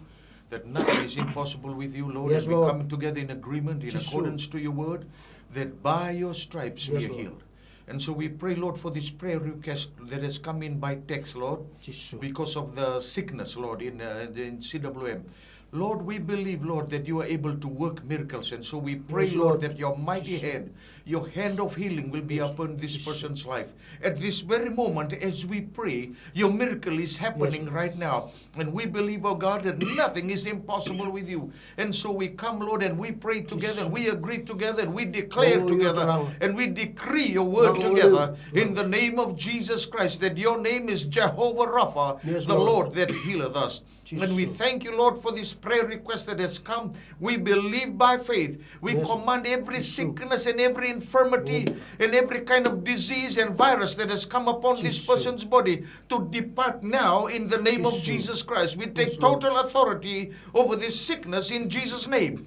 that nothing is impossible with you, Lord. Yes, and we Lord. Come together in agreement, in Jisu. Accordance to your word, that by your stripes we Yes, are Lord. Healed. And so we pray, Lord, for this prayer request that has come in by text, Lord, Jisu. Because of the sickness, Lord, in, uh, in C W M. Lord, we believe, Lord, that you are able to work miracles. And so we pray, Yes, Lord, Lord. That your mighty Jisu. Hand, your hand of healing will be Yes. Upon this Jisu. Person's life. At this very moment, as we pray, your miracle is happening Yes. Right now. And we believe, oh God, that nothing is impossible with you. And so we come, Lord, and we pray together, and we agree together, and we declare Glory together, to God. And we decree your word Glory together to God. In the name of Jesus Christ, that your name is Jehovah Rapha, Yes, the Lord. Lord that healeth us. Jesus. And we thank you, Lord, for this prayer request that has come. We believe by faith. We Yes. Command every Yes, Lord. Sickness and every infirmity Lord. And every kind of disease and virus that has come upon this Jesus. Person's body to depart now in the name of Jesus. Jesus Christ. We take Yes, Lord. Total authority over this sickness in Jesus' name.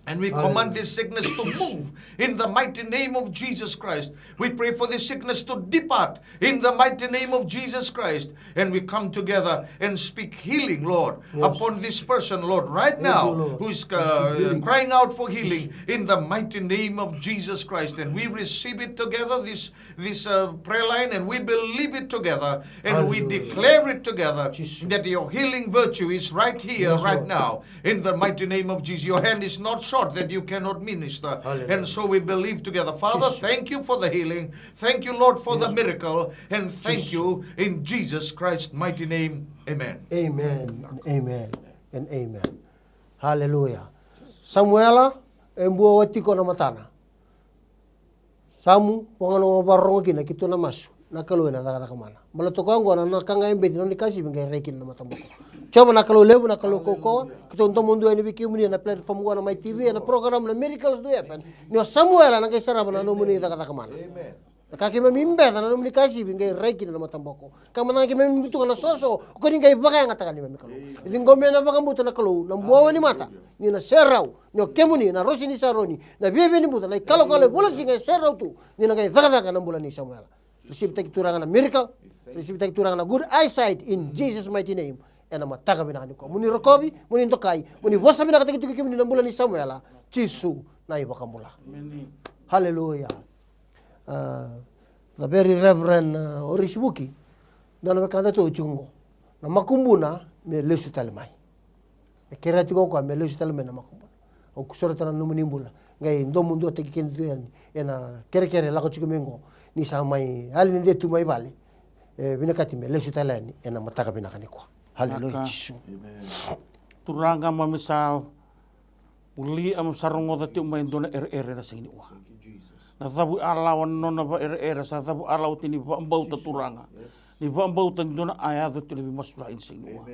And we command this sickness to move in the mighty name of Jesus Christ. We pray for this sickness to depart in the mighty name of Jesus Christ. And we come together and speak healing, Lord, upon this person, Lord, right now, who is uh, crying out for healing in the mighty name of Jesus Christ. And we receive it together, this this uh, prayer line, and we believe it together, and we declare it together that your healing virtue is right here, right now, in the mighty name of Jesus. Your hand is not short that you cannot minister. And so we believe together. Father, thank you for the healing. Thank you, Lord, for the miracle. And thank you in Jesus Christ's mighty name. Amen. Amen. And amen. And amen. Hallelujah. Samuela, e bua wa tiko na matana. Samu, vagana vakarorogo kina, keitou na masu. Na Kalou ena cakacaka mana. Bala toka oqo na, na ka ga e beci, na noni kasivi qai rai kina na mataboko. Jiova na Kalou levu, na Kalou kaukauwa, keitou domo dua yani vei kemuni ena platform oqo na Mai T V, ena program na Miracles Do Happen. Ni o Samuela na qai sarava na nomuni cakacaka mana. Na ka keimami beca na nomuni kasivi qai rai kina na mataboko. Ka mada ga keimami butuka na soso, o koni qai vakayagataka neimami Kalou. E ciqomi ena vakabauta na Kalou, na buawa ni mata, ni na serau, ni o kemuni, na Rosi ni Saroni, na viavia ni buta, na ikalokalo e vola siga e serau tu, ni na qai cakacaka na bula ni Samuela. Receive taki Turaga na miracle, receive taki Turaga na good eyesight in Jesus mighty name. Ena mataka vinaka nikua. Moni rokovi, moni dokai, moni vosa vinaka taki tiko kemuni na bula ni Samuela, Jisu na iVakabula. Hallelujah. Uh, the very Reverend uh, Orisivuki, dua na wekada tu tiko qo. Na makubuna me lesu tale mai. E kerea tiko o koya me lesu tale mai na makubuna. Au kusureta na nomuni bula. Qai domo duataki keda tu yani ena kerekere lako tiko mai qo. Ni sa mai yali ni de tu mai vale. E vinakati me lesu tale yani ena mataka vinaka nikua. Hallelujah, Jisu. Turaga mami sa Uli a sa rogoca tiko mai e dua na ereere na siga ni ua. Na cavu a lawa na nona vaereere sa cavu a lawa tiko ni vaabauta Turaga. Ni vaabauta ni dua na a yaco tiko na veimasulai na siga ni ua.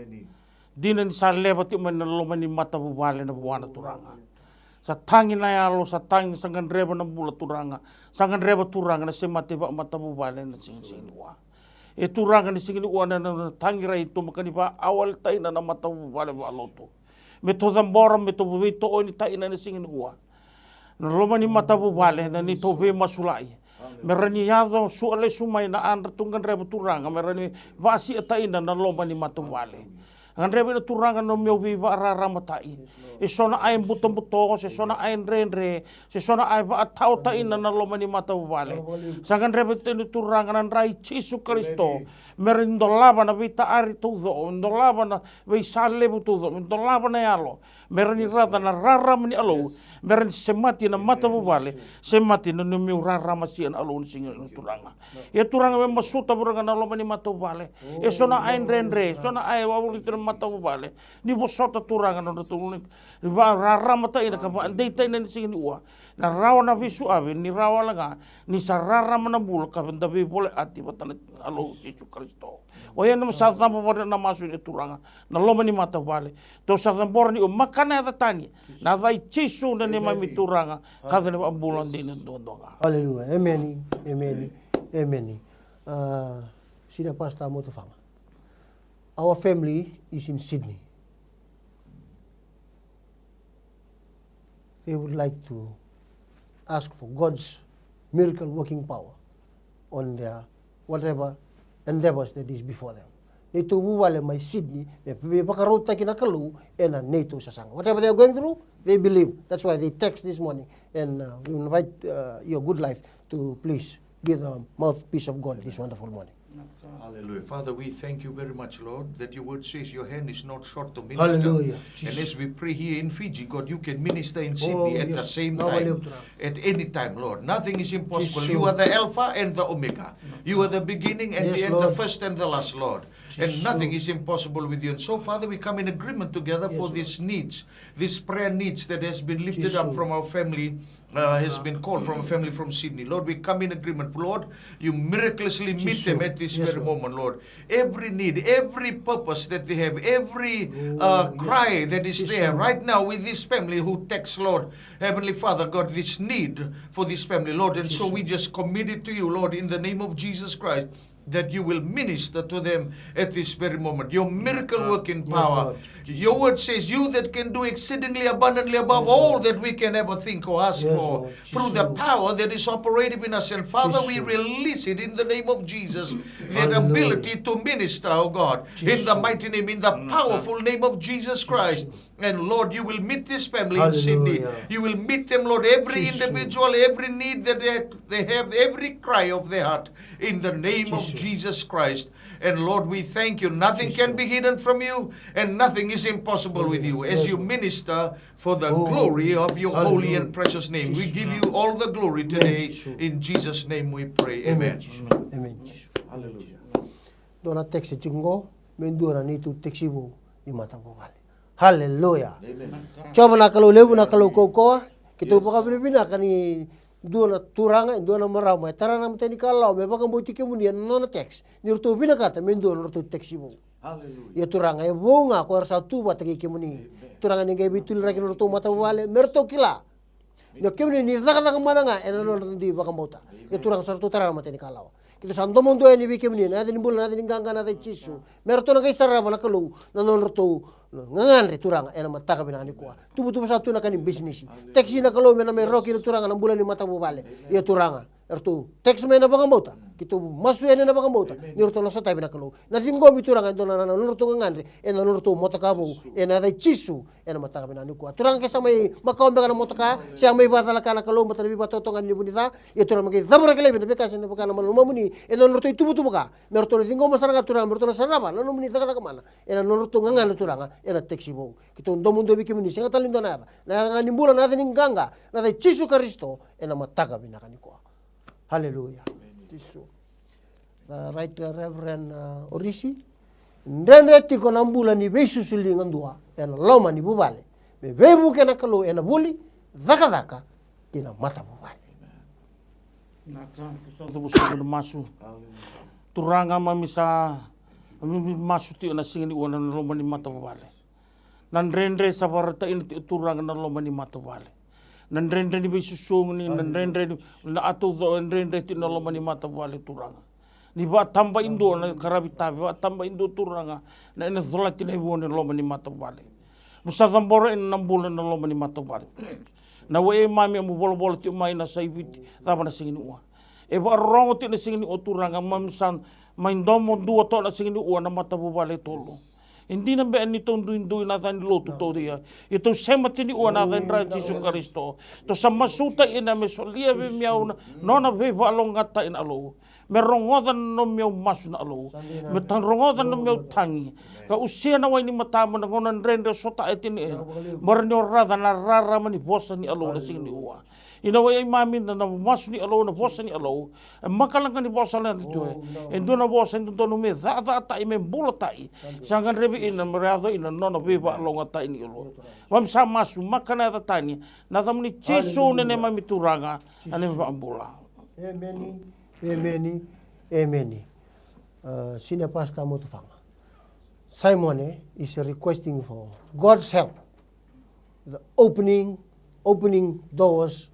Dina ni sa leva tiko mai na loma ni matavuvale na vuana Turaga. Sa tagi na yalo, sa tagi, sa gadreva na bula Turaga. Sa gadreva Turaga na semati vaamatavuvale na siga ni ua. E Turaga ni siga ni ua na nona tagi rai tu maka ni vaawaletaina na matavuvale vaalotu. Me tou cabora, me tou veitooni taina na siga ni ua. Na loma ni matavuvale na neitou veimasulai. Me ra ni yaco sua lesu mai na adra tu gadreva Turaga me ra ni vaasiataina na loma ni matavuvale. Gadreva na Turaga na meu veivaararamatai. E so na ai butobuto, se so na ai dredre, se so na ai vaataotaina na loma ni matavuvale. Sa gadreva tiko na Turaga na dra i Jisu Karisito. Me ra ni dolava na veitaari taucoko, me dolava na veisa levu taucoko, me dolava na yalo. Me ra ni raica na rarama ni Alou. Me ra ni semati na matavuvale, semati na nomuni rarama sia na Alou ni siga ni Turaga. Ia Turaga me masuta Turaga na loma ni matavuvale. E so na ai dredre, e so na ai wavoliti na matavuvale. Ni vosota Turaga na nodratou ni vaararamatai na ka vaadeitaina ni siga ni ua. Na rawa na veisuavi, ni rawa wale ga, ni sa rarama na bula ka da veivoleati vata na Alou Jisu Karisito. O ia na sa cabo vata na masu ni Turaga, na loma ni matavuvale. Tou sa cabora ni o maka na yaca tani, na yaca i Jisu na neimami Turaga, ka ca ni vaabula dina duadua ga. Hallelujah. Emeni, emeni, emeni. Uh, Senior Pastor Motufaga. Our family is in Sydney. They would like to ask for God's miracle working power on their whatever endeavors that is before them. Neitou vuvale mai Sydney, me vakarautaki na Kalou ena neitou sasaga. Whatever they are going through, they believe. That's why they text this morning. And uh, we invite uh, your good life to please be the mouthpiece of God this wonderful morning. Hallelujah. Father, we thank you very much, Lord, that your word says your hand is not short to minister. Hallelujah. And as we pray here in Fiji, God, you can minister in Sydney at the same time, at any time, Lord. Nothing is impossible. You are the Alpha and the Omega. You are the beginning and the end, the first and the last, Lord. And nothing is impossible with you. And so, Father, we come in agreement together for these needs, these prayer needs that has been lifted up from our family uh, has been called from a family from Sydney. Lord, we come in agreement. Lord, you miraculously meet them at this very moment, Lord. Every need, every purpose that they have, every uh, cry that is there right now with this family who texts, Lord, Heavenly Father, God, this need for this family, Lord. And so we just commit it to you, Lord, in the name of Jesus Christ. that you will minister to them at this very moment. Your miracle working power. Your word says, "You that can do exceedingly abundantly above all that we can ever think or ask for, through the power that is operative in us." And Father, we release it in the name of Jesus, that ability to minister, oh God, in the mighty name, in the powerful name of Jesus Christ. And Lord, you will meet this family in Sydney. You will meet them, Lord, every individual, every need that they, they have, every cry of their heart, in the name of Jesus Christ. And Lord, we thank you. Nothing can be hidden from you, and nothing is impossible with you. As you minister for the glory of your holy and precious name, we give you all the glory today. In Jesus' name we pray. Amen. Amen. Hallelujah. Dua na text tiko qo, me dua na neitou text vou ni matavuvale. Haleluya. Jiova na Kalou levu, na Kalou kaukauwa. Keitou vakavinavinaka ni dua na turaga, e dua na marama e tara na matai ni kalawa me vakabauti kemuni ena nona text. Ni ratou vinakata me dua na nodratou text vou. Ia Turaga, e vou ga ko era sa tu vata kei kemuni. Turaga, ni qai veituliraki na nodratou matavuvale me ratou kila ni o kemuni ni cakacaka mana ga ena nodra dui vakabauta. Ia Turaga, sa ratou tara na matai ni kalawa. Keitou sa domodua yani vei kemuni ena yaca ni bula, na yaca ni qaqa, na yaca i Jisu. Me ratou na qai sarava, na Kalou, na nodratou gagadre, Turaga, ena mataka vinaka nikua. Tuvatuva sa tu na ka ni bisinisi. Text, na Kalou, me na mai rawa kina, Turaga, na bula ni matavuvale. Ia Turaga, eratou text mai na vakabauta. Keitou masu yani ena vakabauta ni ratou na sotavi, na Kalou, na ciqomi, Turaga, e dua na, na nodratou gagadre ena nodratou motoka vou, ena yaca i Jisu. Ena mataka vinaka nikua, Turaga, ke sa mai makawa beka na motoka, se a mai vakacalaka, na Kalou, baleta na veivakatotogani ni vunica. Ia Turaga, me qai cavuta laivi na veika se na vaka na mana lomamuni ena nodratou ituvatuva ka, me ratou na ciqoma sara ga, Turaga, me ratou na sarava na nomuni cakacaka mana ena nodratou gagadre, Turaga, ena text vou. Keitou domodua vei kemuni, sega tale ni dua na yaca, na yaca ga ni bula, na yaca ni qaqa, na yaca i Jisu Karisito, ena mataka vinaka nikua. Haleluya. Jisu. The right, uh, Reverend, uh, Orisi. Dredre tiko na bula ni veisusu liga dua ena loma ni vuvale, me veivuke na Kalou ena vuli, cakacaka, kei na matavuvale. Na ka, sa cuva sobu na masu. Turaga, mami sa, mami masu tiko ena siga ni ua ena loma ni matavuvale. Na dredre sa vakaraitaka tiko, Turaga, na loma ni matavuvale. Na dredre ni veisusu, ni na dredre ni, na a taucoko, dredre tiko na loma ni matavuvale, Turaga. Ni vakatabaidua na qaravi tavi, vakatabaidua, Turaga, na, ena colati na ivua ena loma ni matavuvale. Mo sa cabora ena bula ena loma ni matavuvale. Na wai mami, mo volavola tiko mai na sa i Viti, cava na siga ni ua. E vakarorogo tiko na siga ni ua, Turaga, mami sa mai domodua toka na siga ni ua na matavuvale e tolu. E dina beka ni tou duidui ena yaca ni lotu tou ia, ia tou sema tiko ni ua ena yaca i Jisu Karisito. Tou sa masuta ina me solia vei au na nona veivakalougatataki na Alou. Me rogoca na nomu masu na Alou. Me ta rogoca na nomu tagi. Ka usia na wai ni matamu ena gauna dredre sota e tini e. Mo rawa ni o raica na rarama ni vosa ni Alou na siga ni ua. Ina wai mami na, na masu ni Alou, na vosa ni Alou. E makalaga ni vosa na ni tue. E dua na vosa e dodonu me cakacakataki, me bulataki. Sa gadrevi ina me yaco ina nona veivakalougatataki ni Alou. Mami sa masu, maka na yaca tani. Na yacamuni Jisu na neimami Turaga. A neimami vakabula. Emeni. Emeni. Emeni. Uh, Senior Pastor Motufaga. Simone is requesting for God's help. The opening, opening doors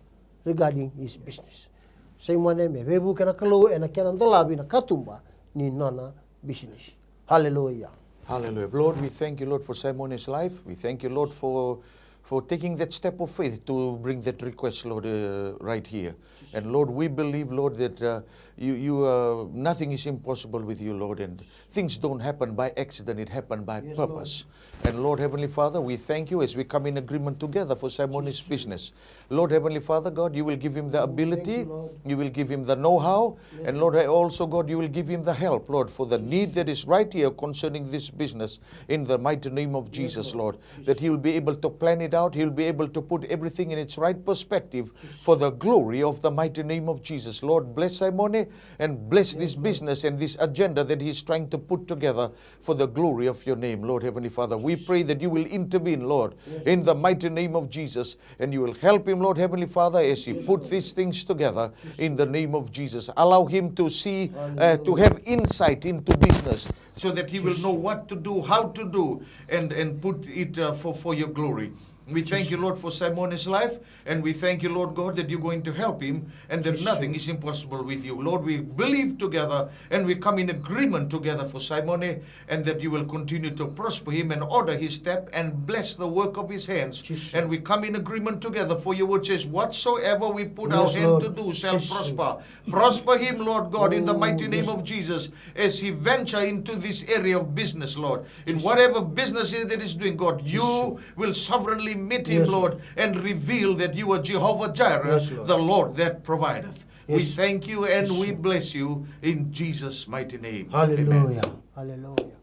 regarding his business. Simone me veivuke na Kalou ena kena dolavi na katuba ni nona bisinisi. Hallelujah. Hallelujah. Lord, we thank you, Lord, for Simone's life. We thank you, Lord, for, for taking that step of faith to bring that request, Lord, uh, right here. And Lord, we believe, Lord, that, uh, you, you, uh, nothing is impossible with you, Lord. And things don't happen by accident, it happened by purpose. And Lord, Heavenly Father, we thank you as we come in agreement together for Simone's business. Lord, Heavenly Father, God, you will give him the ability, you will give him the know-how, and Lord, I also, God, you will give him the help, Lord, for the need that is right here concerning this business. In the mighty name of Jesus, Lord, that he will be able to plan it out. He'll be able to put everything in its right perspective for the glory of the mighty name of Jesus. Lord, bless Simone and bless this business and this agenda that he's trying to put together for the glory of your name, Lord Heavenly Father. We pray that you will intervene, Lord, in the mighty name of Jesus, and you will help him, Lord Heavenly Father, as he put these things together in the name of Jesus. Allow him to see, uh, to have insight into business, so that he will know what to do, how to do, and, and put it, uh, for, for your glory. We thank you, Lord, for Simone's life, and we thank you, Lord God, that you're going to help him, and that nothing is impossible with you. Lord, we believe together, and we come in agreement together for Simone, and that you will continue to prosper him and order his step and bless the work of his hands. And we come in agreement together, for your word says, "Whatsoever we put our hand to do shall prosper." Prosper him, Lord God, in the mighty name of Jesus, as he venture into this area of business, Lord. In whatever business that he's doing, God, you will sovereignly meet him, Lord, and reveal that you are Jehovah Jireh, the Lord that provideth. We thank you and we bless you in Jesus' mighty name. Amen. Hallelujah.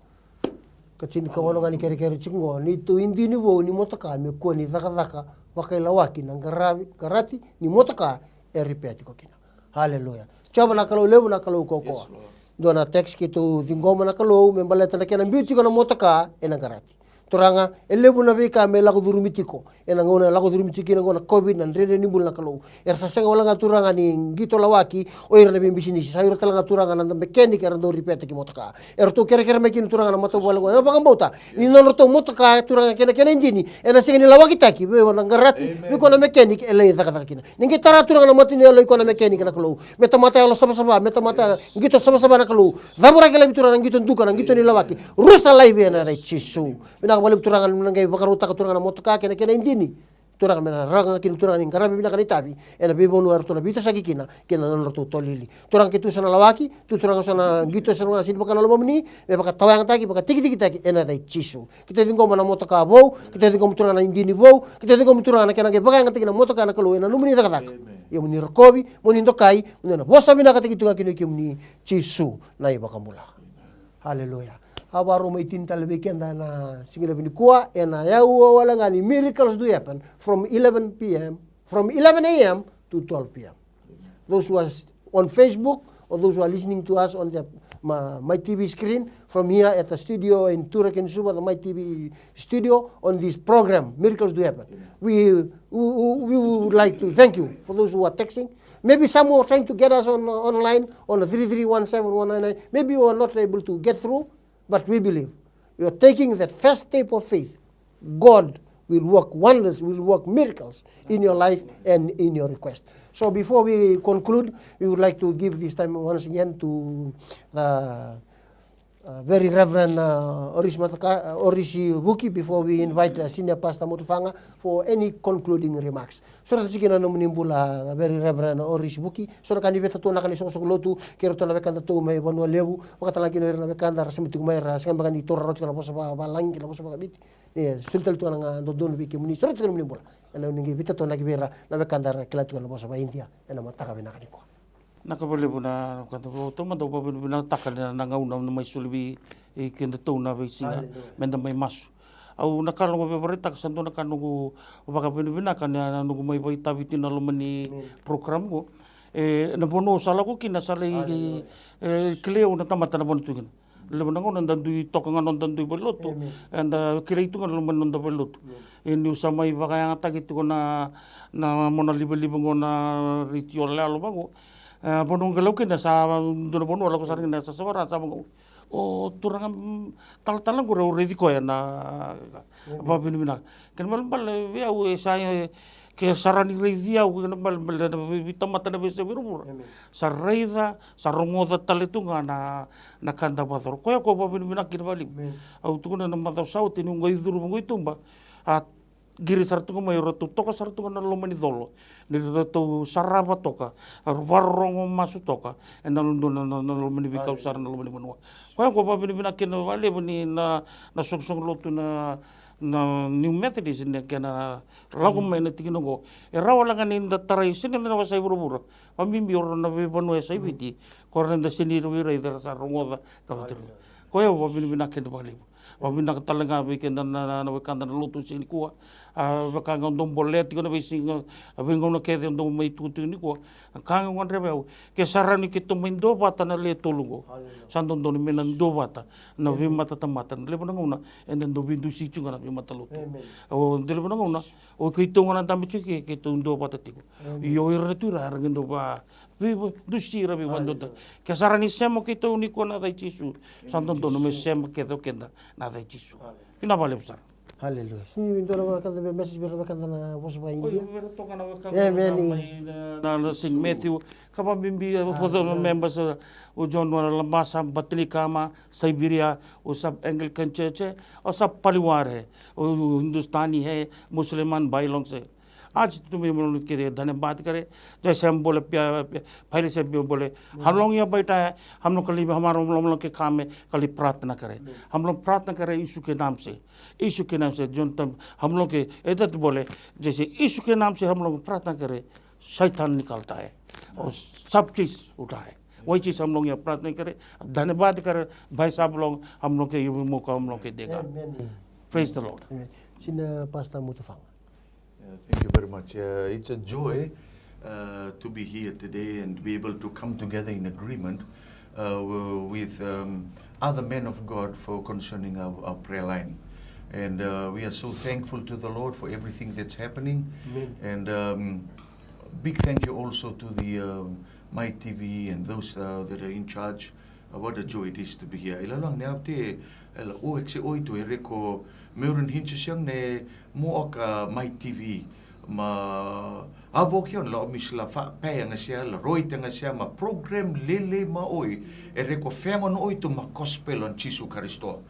Ka tini ka ono ga ni kerekere tiko qo, ni tu idini vou ni motoka me kua ni cakacaka vakailawaki na qaravi, qarati ni motoka e ripea tiko kina. Haleluya. Jiova na Kalou levu, na Kalou kaukaua. Dua na text keitou ciqoma na Kalou me baleta na kena biu tiko na motoka ena qarati. Turaga, e levu na veika me lako curumi tiko. Ena gauna e lako curumi tiko kina qo na COVID, na dredre ni bula na Kalou. Era sa sega wale ga Turaga ni qito lawaki o ira na veibisinisi. Sa ira tale ga Turaga na mechanic era dau ripetaki motoka. Era tou kerekere mai kina Turaga na matavuvale qo. Era vakabauta ni nodratou motoka Turaga kei na kena idini ena sega ni lawakitaki vei koya na garati, vei koya na mechanic e lai cakacaka kina. Ni qai tara Turaga na mata ni yalo i koya na mechanic na Kalou. Me tamata yalo savasava, me tamata qito savasava na Kalou. Cavuraki laivi Turaga na qito duka, na qito ni lawaki. Rusa laivi ena yaca i Jisu. Vinaka vakalevu Turaga na qai vakarautaka Turaga na motoka kei na kena idini. Turaga me na raga kina Turaga ni qaravi vinaka na itavi ena veivanua eratou na veitosoyaki kina, kei na nodratou tolili. Turaga keitou sa na lawaki, tu Turaga sa na qito sara ga sini vaka na lomamuni, me vakatawayagataki, vakatikitikitaki ena yaca i Jisu. Keitou ciqoma na motoka vou, keitou ciqoma Turaga na idini vou, keitou ciqoma Turaga na kena qai vakayagataki na motoka na Kalou ena nomuni cakacaka. Ia moni rokovi, moni dokai, moni na vosa vinakataki tu ga kina kemuni Jisu na iVakabula. Haleluya. A vakarau mai tini tale vei keda na siga levu nikua ena yaua wale ga ni Miracles Do Happen from eleven p m, from eleven a m to twelve p m. Those who are s- on Facebook or those who are listening to us on the my, my T V screen, from here at the studio in Tura kei Suva, the my T V studio on this program, Miracles Do Happen. We, we, we would like to thank you for those who are texting. Maybe some were trying to get us on uh, online on three three one seven one nine nine. Maybe we were not able to get through, but we believe you're taking that first step of faith. God will work wonders, will work miracles in your life and in your request. So before we conclude, we would like to give this time once again to the uh, Very Reverend uh, Oris Mataka, uh, Oris Vuki, before we invite uh, Senior Pastor Mutufanga for any concluding remarks. So that's again nomuni bula, uh, Very Reverend Oris Vuki. So na ka ni veta tu na ka ni soqosoqo lotu, kei ratou na wekada tu mai Vanua Levu, vakatala kina ira na wekada ra sema tiko mai ra sega beka ni taura rawa tiko na vosa vavalagi kei na vosa vakaviti. Ia, soli tale tu na ga dodonu vei kemuni, so ratou na muni bula. Ena ni qai vita tu na ki vei ira na wekada ra kila tiko na vosa va India ena mataka vinaka nikua. Na ka valevu na ka da vau taumada au vavinavinakataka na gauna na mai soli vei keda tou na veisiga me da mai masu. Au na ka logo vevaraitaka sa dua na ka noqu vakavinavinaka na noqu mai vaitavi tiko na loma ni program qo. E na vanua au sa lako kina sa lai e kilai au na tamata na vanua tu kina. Levu na gauna da dui toka ga noda dui valelotu. Eda kilai tu ga na loma ni noda valelotu. E niu sa mai vakayagataki tiko na na mona livaliva qo na retio yaloyalo vaqo. E vanua qai lau kina sa dua na vanua lako sara kina sa savara sa vaqo. O turaga talatala qori au raici koya na vavinavinaka. Kena balebale vei au e sa ke sara ni raici au kena balebale na veitamata na veisa vuravura. Sa raica sa rogoca tale tu ga na na ka da vacoro koya ko vavinavinaka kina valevu. Au tukuna na macawa sa oti niu qai curu vaqo i tuba a qiri sara tu ga mai ratou toka sara tu ga na loma ni colo ni ratou sarava toka, vakarorogo masu toka ena loma ni veikau sara na loma ni vanua. Koya ko vavinavinaka kina valevu ni na na soqosoqo lotu na na New Methodist ni kena lako mai na tikina oqo. E rawa wale ga ni da tarai sega na wasai vuravura. Vakabibi o ira na veivanua e sa i Viti ko ira da sega ni ra veirai era sa rogoca ka vakarorogo. Koya au vavinavinaka kina vakalevu. Vakavinaka tale ga vei keda na wekada na lotu siga nikua. A vaka ga dou bolea tiko na veisiga a veigauna kece dou mai tukutuku nikua. Na ka ga gadreva au ke sa rawa ni keitou mai duavata na le tolu oqo. Sa dodonu me na duavata na veimatatamata na levu na gauna eda dau veidusi tiko ga na veimatalotu. O dau levu na gauna o keitou ga na dabe tiko ke keitou duavata tiko. Io ira na tu ira era qai dau va veidusi ira veivadodonu. Ke sa rawa ni sema keitou nikua na yaca i Jisu. Sa dodonu me sema kece o keda na yaca i Jisu. Vinaka vakalevu sara. Hallelujah. Sini dua na wekada me message vei na wekada na vosa vaka India. Oi, vei ira toka na wekada. Amen. Na, na, na Saint Matthew. Ka vakabibi, uh, for the members, uh, o John Wara Labasa, Batilikama, Siberia, o sab Anglican Church, eh, o sab Paliware, o Hindustani hai, Musliman bhai loan se. आज तुम्हें हम लोग के लिए धन्यवाद करें। जैसे हम बोले, प्या-, प्या-, पहले से भी बोले, हम लोग यहाँ बैठा है, हम लोग के लिए, हमारे, हम लोग के काम में के लिए प्रार्थना करें। हम लोग प्रार्थना करें यीशु के नाम से, यीशु के नाम से। जो तम, हम लोग के इधर बोले, जैसे यीशु के नाम से हम लोग प्रार्थना करें, शैतान निकलता है और सब चीज उठा है। वही चीज हम लोग यहाँ प्रार्थना करें, धन्यवाद करें भाई साहब लोग, हम लोग के ये मौका हम लोग के देगा। Amen. Praise the Lord. Amen. Sina Pastor Mutufanga. Yeah, thank you very much. Uh, it's a joy, uh, to be here today and be able to come together in agreement, uh, w-, with, um, other men of God for concerning our, our prayer line. And, uh, we are so thankful to the Lord for everything that's happening. Amen. And, um, big thank you also to the, um, My T V and those, uh, that are in charge. Uh, what a joy it is to be here. I lalogani au te, e la o ekse oitu e reko meurin hinchasiang ne mo oka My T V. Ma a voki on la o misla fa pea nga sia la roita nga sia ma program lele ma oi e reko fengo no oitu ma gospel on Jisu Karisito.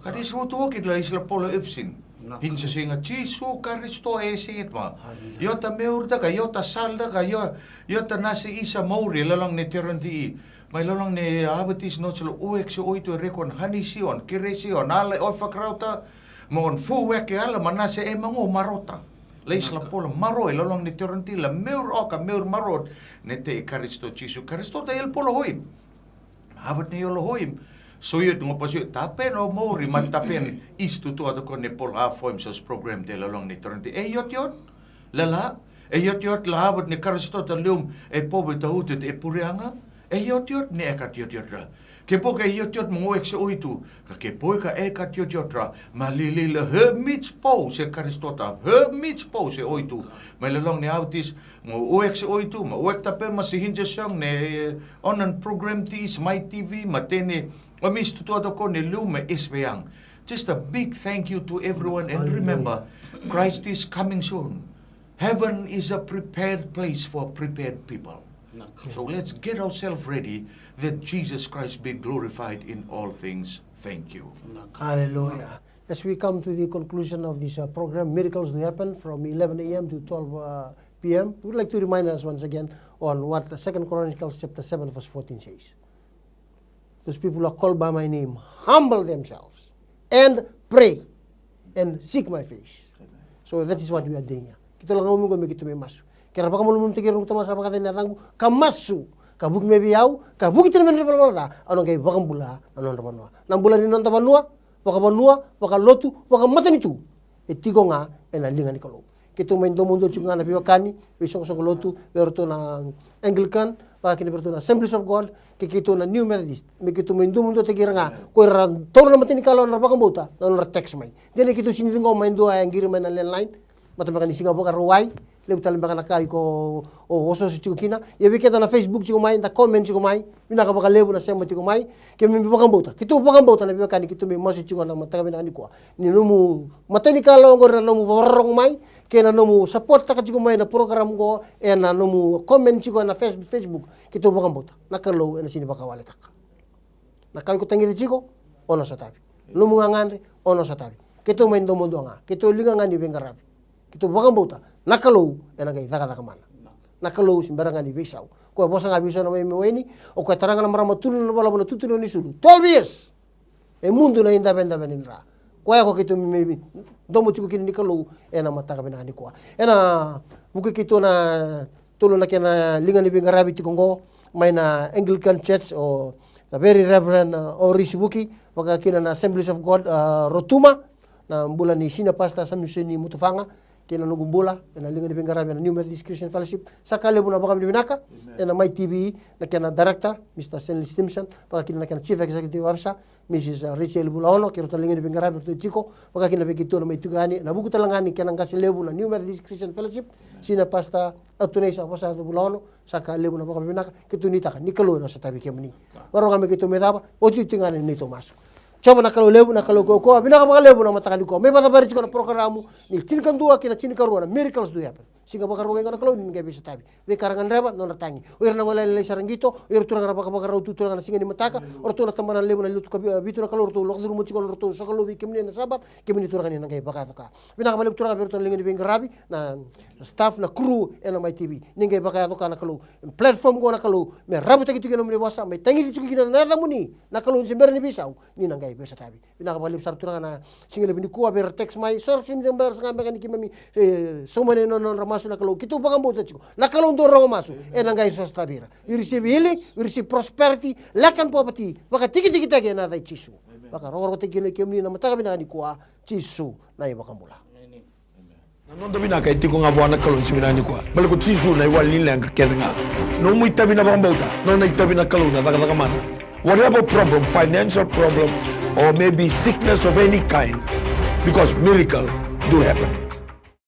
Ka dis rotu oki la isla polo epsin. Hinchasiang Jisu Karisito e se et ma. Iota meurtaka, iota saldaka, io-, iota nasi isa mauri lalong ne teronti i. Mai lalong ne avatis no chalo uek se oitu e rekon hani sion, kere sion, ala e ofa krauta, ma on fu weke ala, ma nase e mango marota. La isla pola maro e lalong ne teronti la meur oka, meur marot, ne te Karisito Jisu. Karisito ta el polo hoim. Avat ne yolo hoim. So yo tungo pasu tapen o mori ma tapen istu tu ato kone polo a foim sos program te lalong ne teronti. E yot yot. Lala, e yot yot la avat ne Karisito ta lium, e povo ta utut e purianga, e yot yot ne ekat yot yot ra. Ke po ke yot yot mo ek se oitu, ka ke po ka ekat yot yot ra, ma lili la he mit po se Karisito ta, he mit po se oitu. Ma lalong ne autis, mo uek se oitu, ma uek tape ma se hinja song ne, eh, on an program tis, my T V, ma tene, o mis tu tu ato kone lium e espeang. Just a big thank you to everyone and remember, Christ is coming soon. Heaven is a prepared place for prepared people. So let's get ourselves ready that Jesus Christ be glorified in all things. Thank you. Hallelujah. As we come to the conclusion of this, uh, program, Miracles Do Happen, from eleven a m to twelve, uh, p m, we would like to remind us once again on what the Second Chronicles chapter seven verse fourteen says. Those people who are called by my name, humble themselves and pray and seek my face. So that is what we are doing here. Keitou lagau mai qo me keitou mai masu. Kei ra vakamalumalumutaki ira na noqu tamata sa vakacai na yacaqu, ka masu, ka vuki mai vei au, ka vuki tale mai na ivalavala ca, au na qai vakabula na nodra vanua. Na bula ni noda vanua, vakavanua, vakalotu, vakamatanitu, e tiko ga ena liga ni Kalou. Keitou mai domodua tiko ga na veiwekani, veisoqosoqo lotu, vei iratou na Anglican, vaka kina vei iratou na Assemblies of God, kei keitou na New Methodist, me keitou mai domoduataki ira ga, ko ira ra taura na matanikalawa na nodra vakabauta, na nodra text mai. Dina keitou sini ciqoma e dua e qiri mai na landline, matabeka ni siga Vakarauwai, levu tale beka na ka iko o, o, osooso tiko kina. Ia vei keda na Facebook tiko mai, da comment tiko mai, vinaka vakalevu na sema tiko mai. Keimami vakabauta, keitou vakabauta na veiwekani keitou mai masu tiko na mataka vinaka nikua. Ni nomu matanikalawa oqori na nomu vakarorogo mai, kei na nomu support taka tiko mai na program oqo, ena nomu comment tiko ena Face-, Facebook, keitou vakabauta. Na Kalou ena sini vakawaletaka. Na ka iko tagica tiko, o na sotavi. Nomu gagadre, o na sotavi. Keitou mai domodua ga, keitou liga ga ni veiqaravi. Keitou vakabauta, na Kalou ena qai cakacaka mana. Na Kalou se bera ga ni veisau. Koya vosa ga vei so na mai me waini, o koya tara ga na marama tolu na valavo na tutu ni sulu. Twelve years. E mudu na idavedave ni ra. Koya ko keitou mai domo tiko kina ni Kalou, ena mataka vinaka nikua. Ena vuku keitou na tolu na kena liga ni veiqaravi tiko oqo, mai na Anglican Church, o the Very Reverend, uh, Orisi Vuki, vaka kina na Assemblies of God, uh, Rotuma, na bula ni Senior Pastor Samisoni Mutufaga, kei na noqu bula ena liga ni veiqaravi ena New Methodist Christian Fellowship. Sa ka levu na vakavinavinaka ena My T V, na kena director, Mister Stanley Stimson, vaka kina na kena Chief Executive Officer, Missus Rachel Vulaono, kei ratou na liga ni veiqaravi ratou tiko, vaka kina vei keitou na mai tiko yani, na vuku tale ga ni kena qase levu na New Methodist Christian Fellowship, Senior Pastor Atunei sa vosa Vulaono, sa ka levu na vakavinavinaka, keitou nuitaka ni Kalou ena sotavi kemuni. Vakarau ga me keitou mai cava, otioti ga ni neitou masu. Jiova na Kalou levu, na Kalou kaukaua, vinaka vakalevu na mataka nikua. Mai vakacavari tiko na porokaramu ni tinikadua kei na tinikarua na Miracles Do Happen. Siga Vakarauwai qo na Kalou ni qai veisotavi. Veika ra gadreva, nodra tagi. O ira na gone lalai sara qito, o ira turaga ra vakavakarau tu turaga na siga ni mataka, o ratou na tabana levu na lotu ka vi-, vitu na Kalou, o ratou lako curuma tiko na nodratou sokalou vei kemuni ena Sabath, kemuni turaga ni na qai vakayaco ka. Vinaka vakalevu turaga vei ratou na liga ni veiqaravi, na staff, na crew ena Mai T V. Ni qai vakayaco ka na Kalou. Platform qo na Kalou, me ravutaki tiko kina nomuni vosa, me tagici tiko kina na yacamuni, na Kalou ni se bera ni veisau, ni na qai veisotavi. Vinaka vakalevu sara turaga na siga levu nikua, vei ira text mai, so ra sega ni bera sara beka ni keimami, e, sauma na nodra masu na Kalou. Keitou vakabauta tiko. Na Kalou dau rogo masu, ena qai sosotavi ira. We receive healing, we receive prosperity, lack and poverty. Vakatikitiki teke ena yaca i Jisu. Vakarokorokotaki kina kemuni na mataka vinaka nikua, Jisu na iVakabula. Na noda vinaka e tiko ga vua na Kalou ni siga vinaka nikua. Baleta ko Jisu na iwali ni leqa kece ga. Nomu itavi na vakabauta, nona itavi na Kalou na cakacaka mana. Whatever problem, financial problem, or maybe sickness of any kind, because miracle do happen.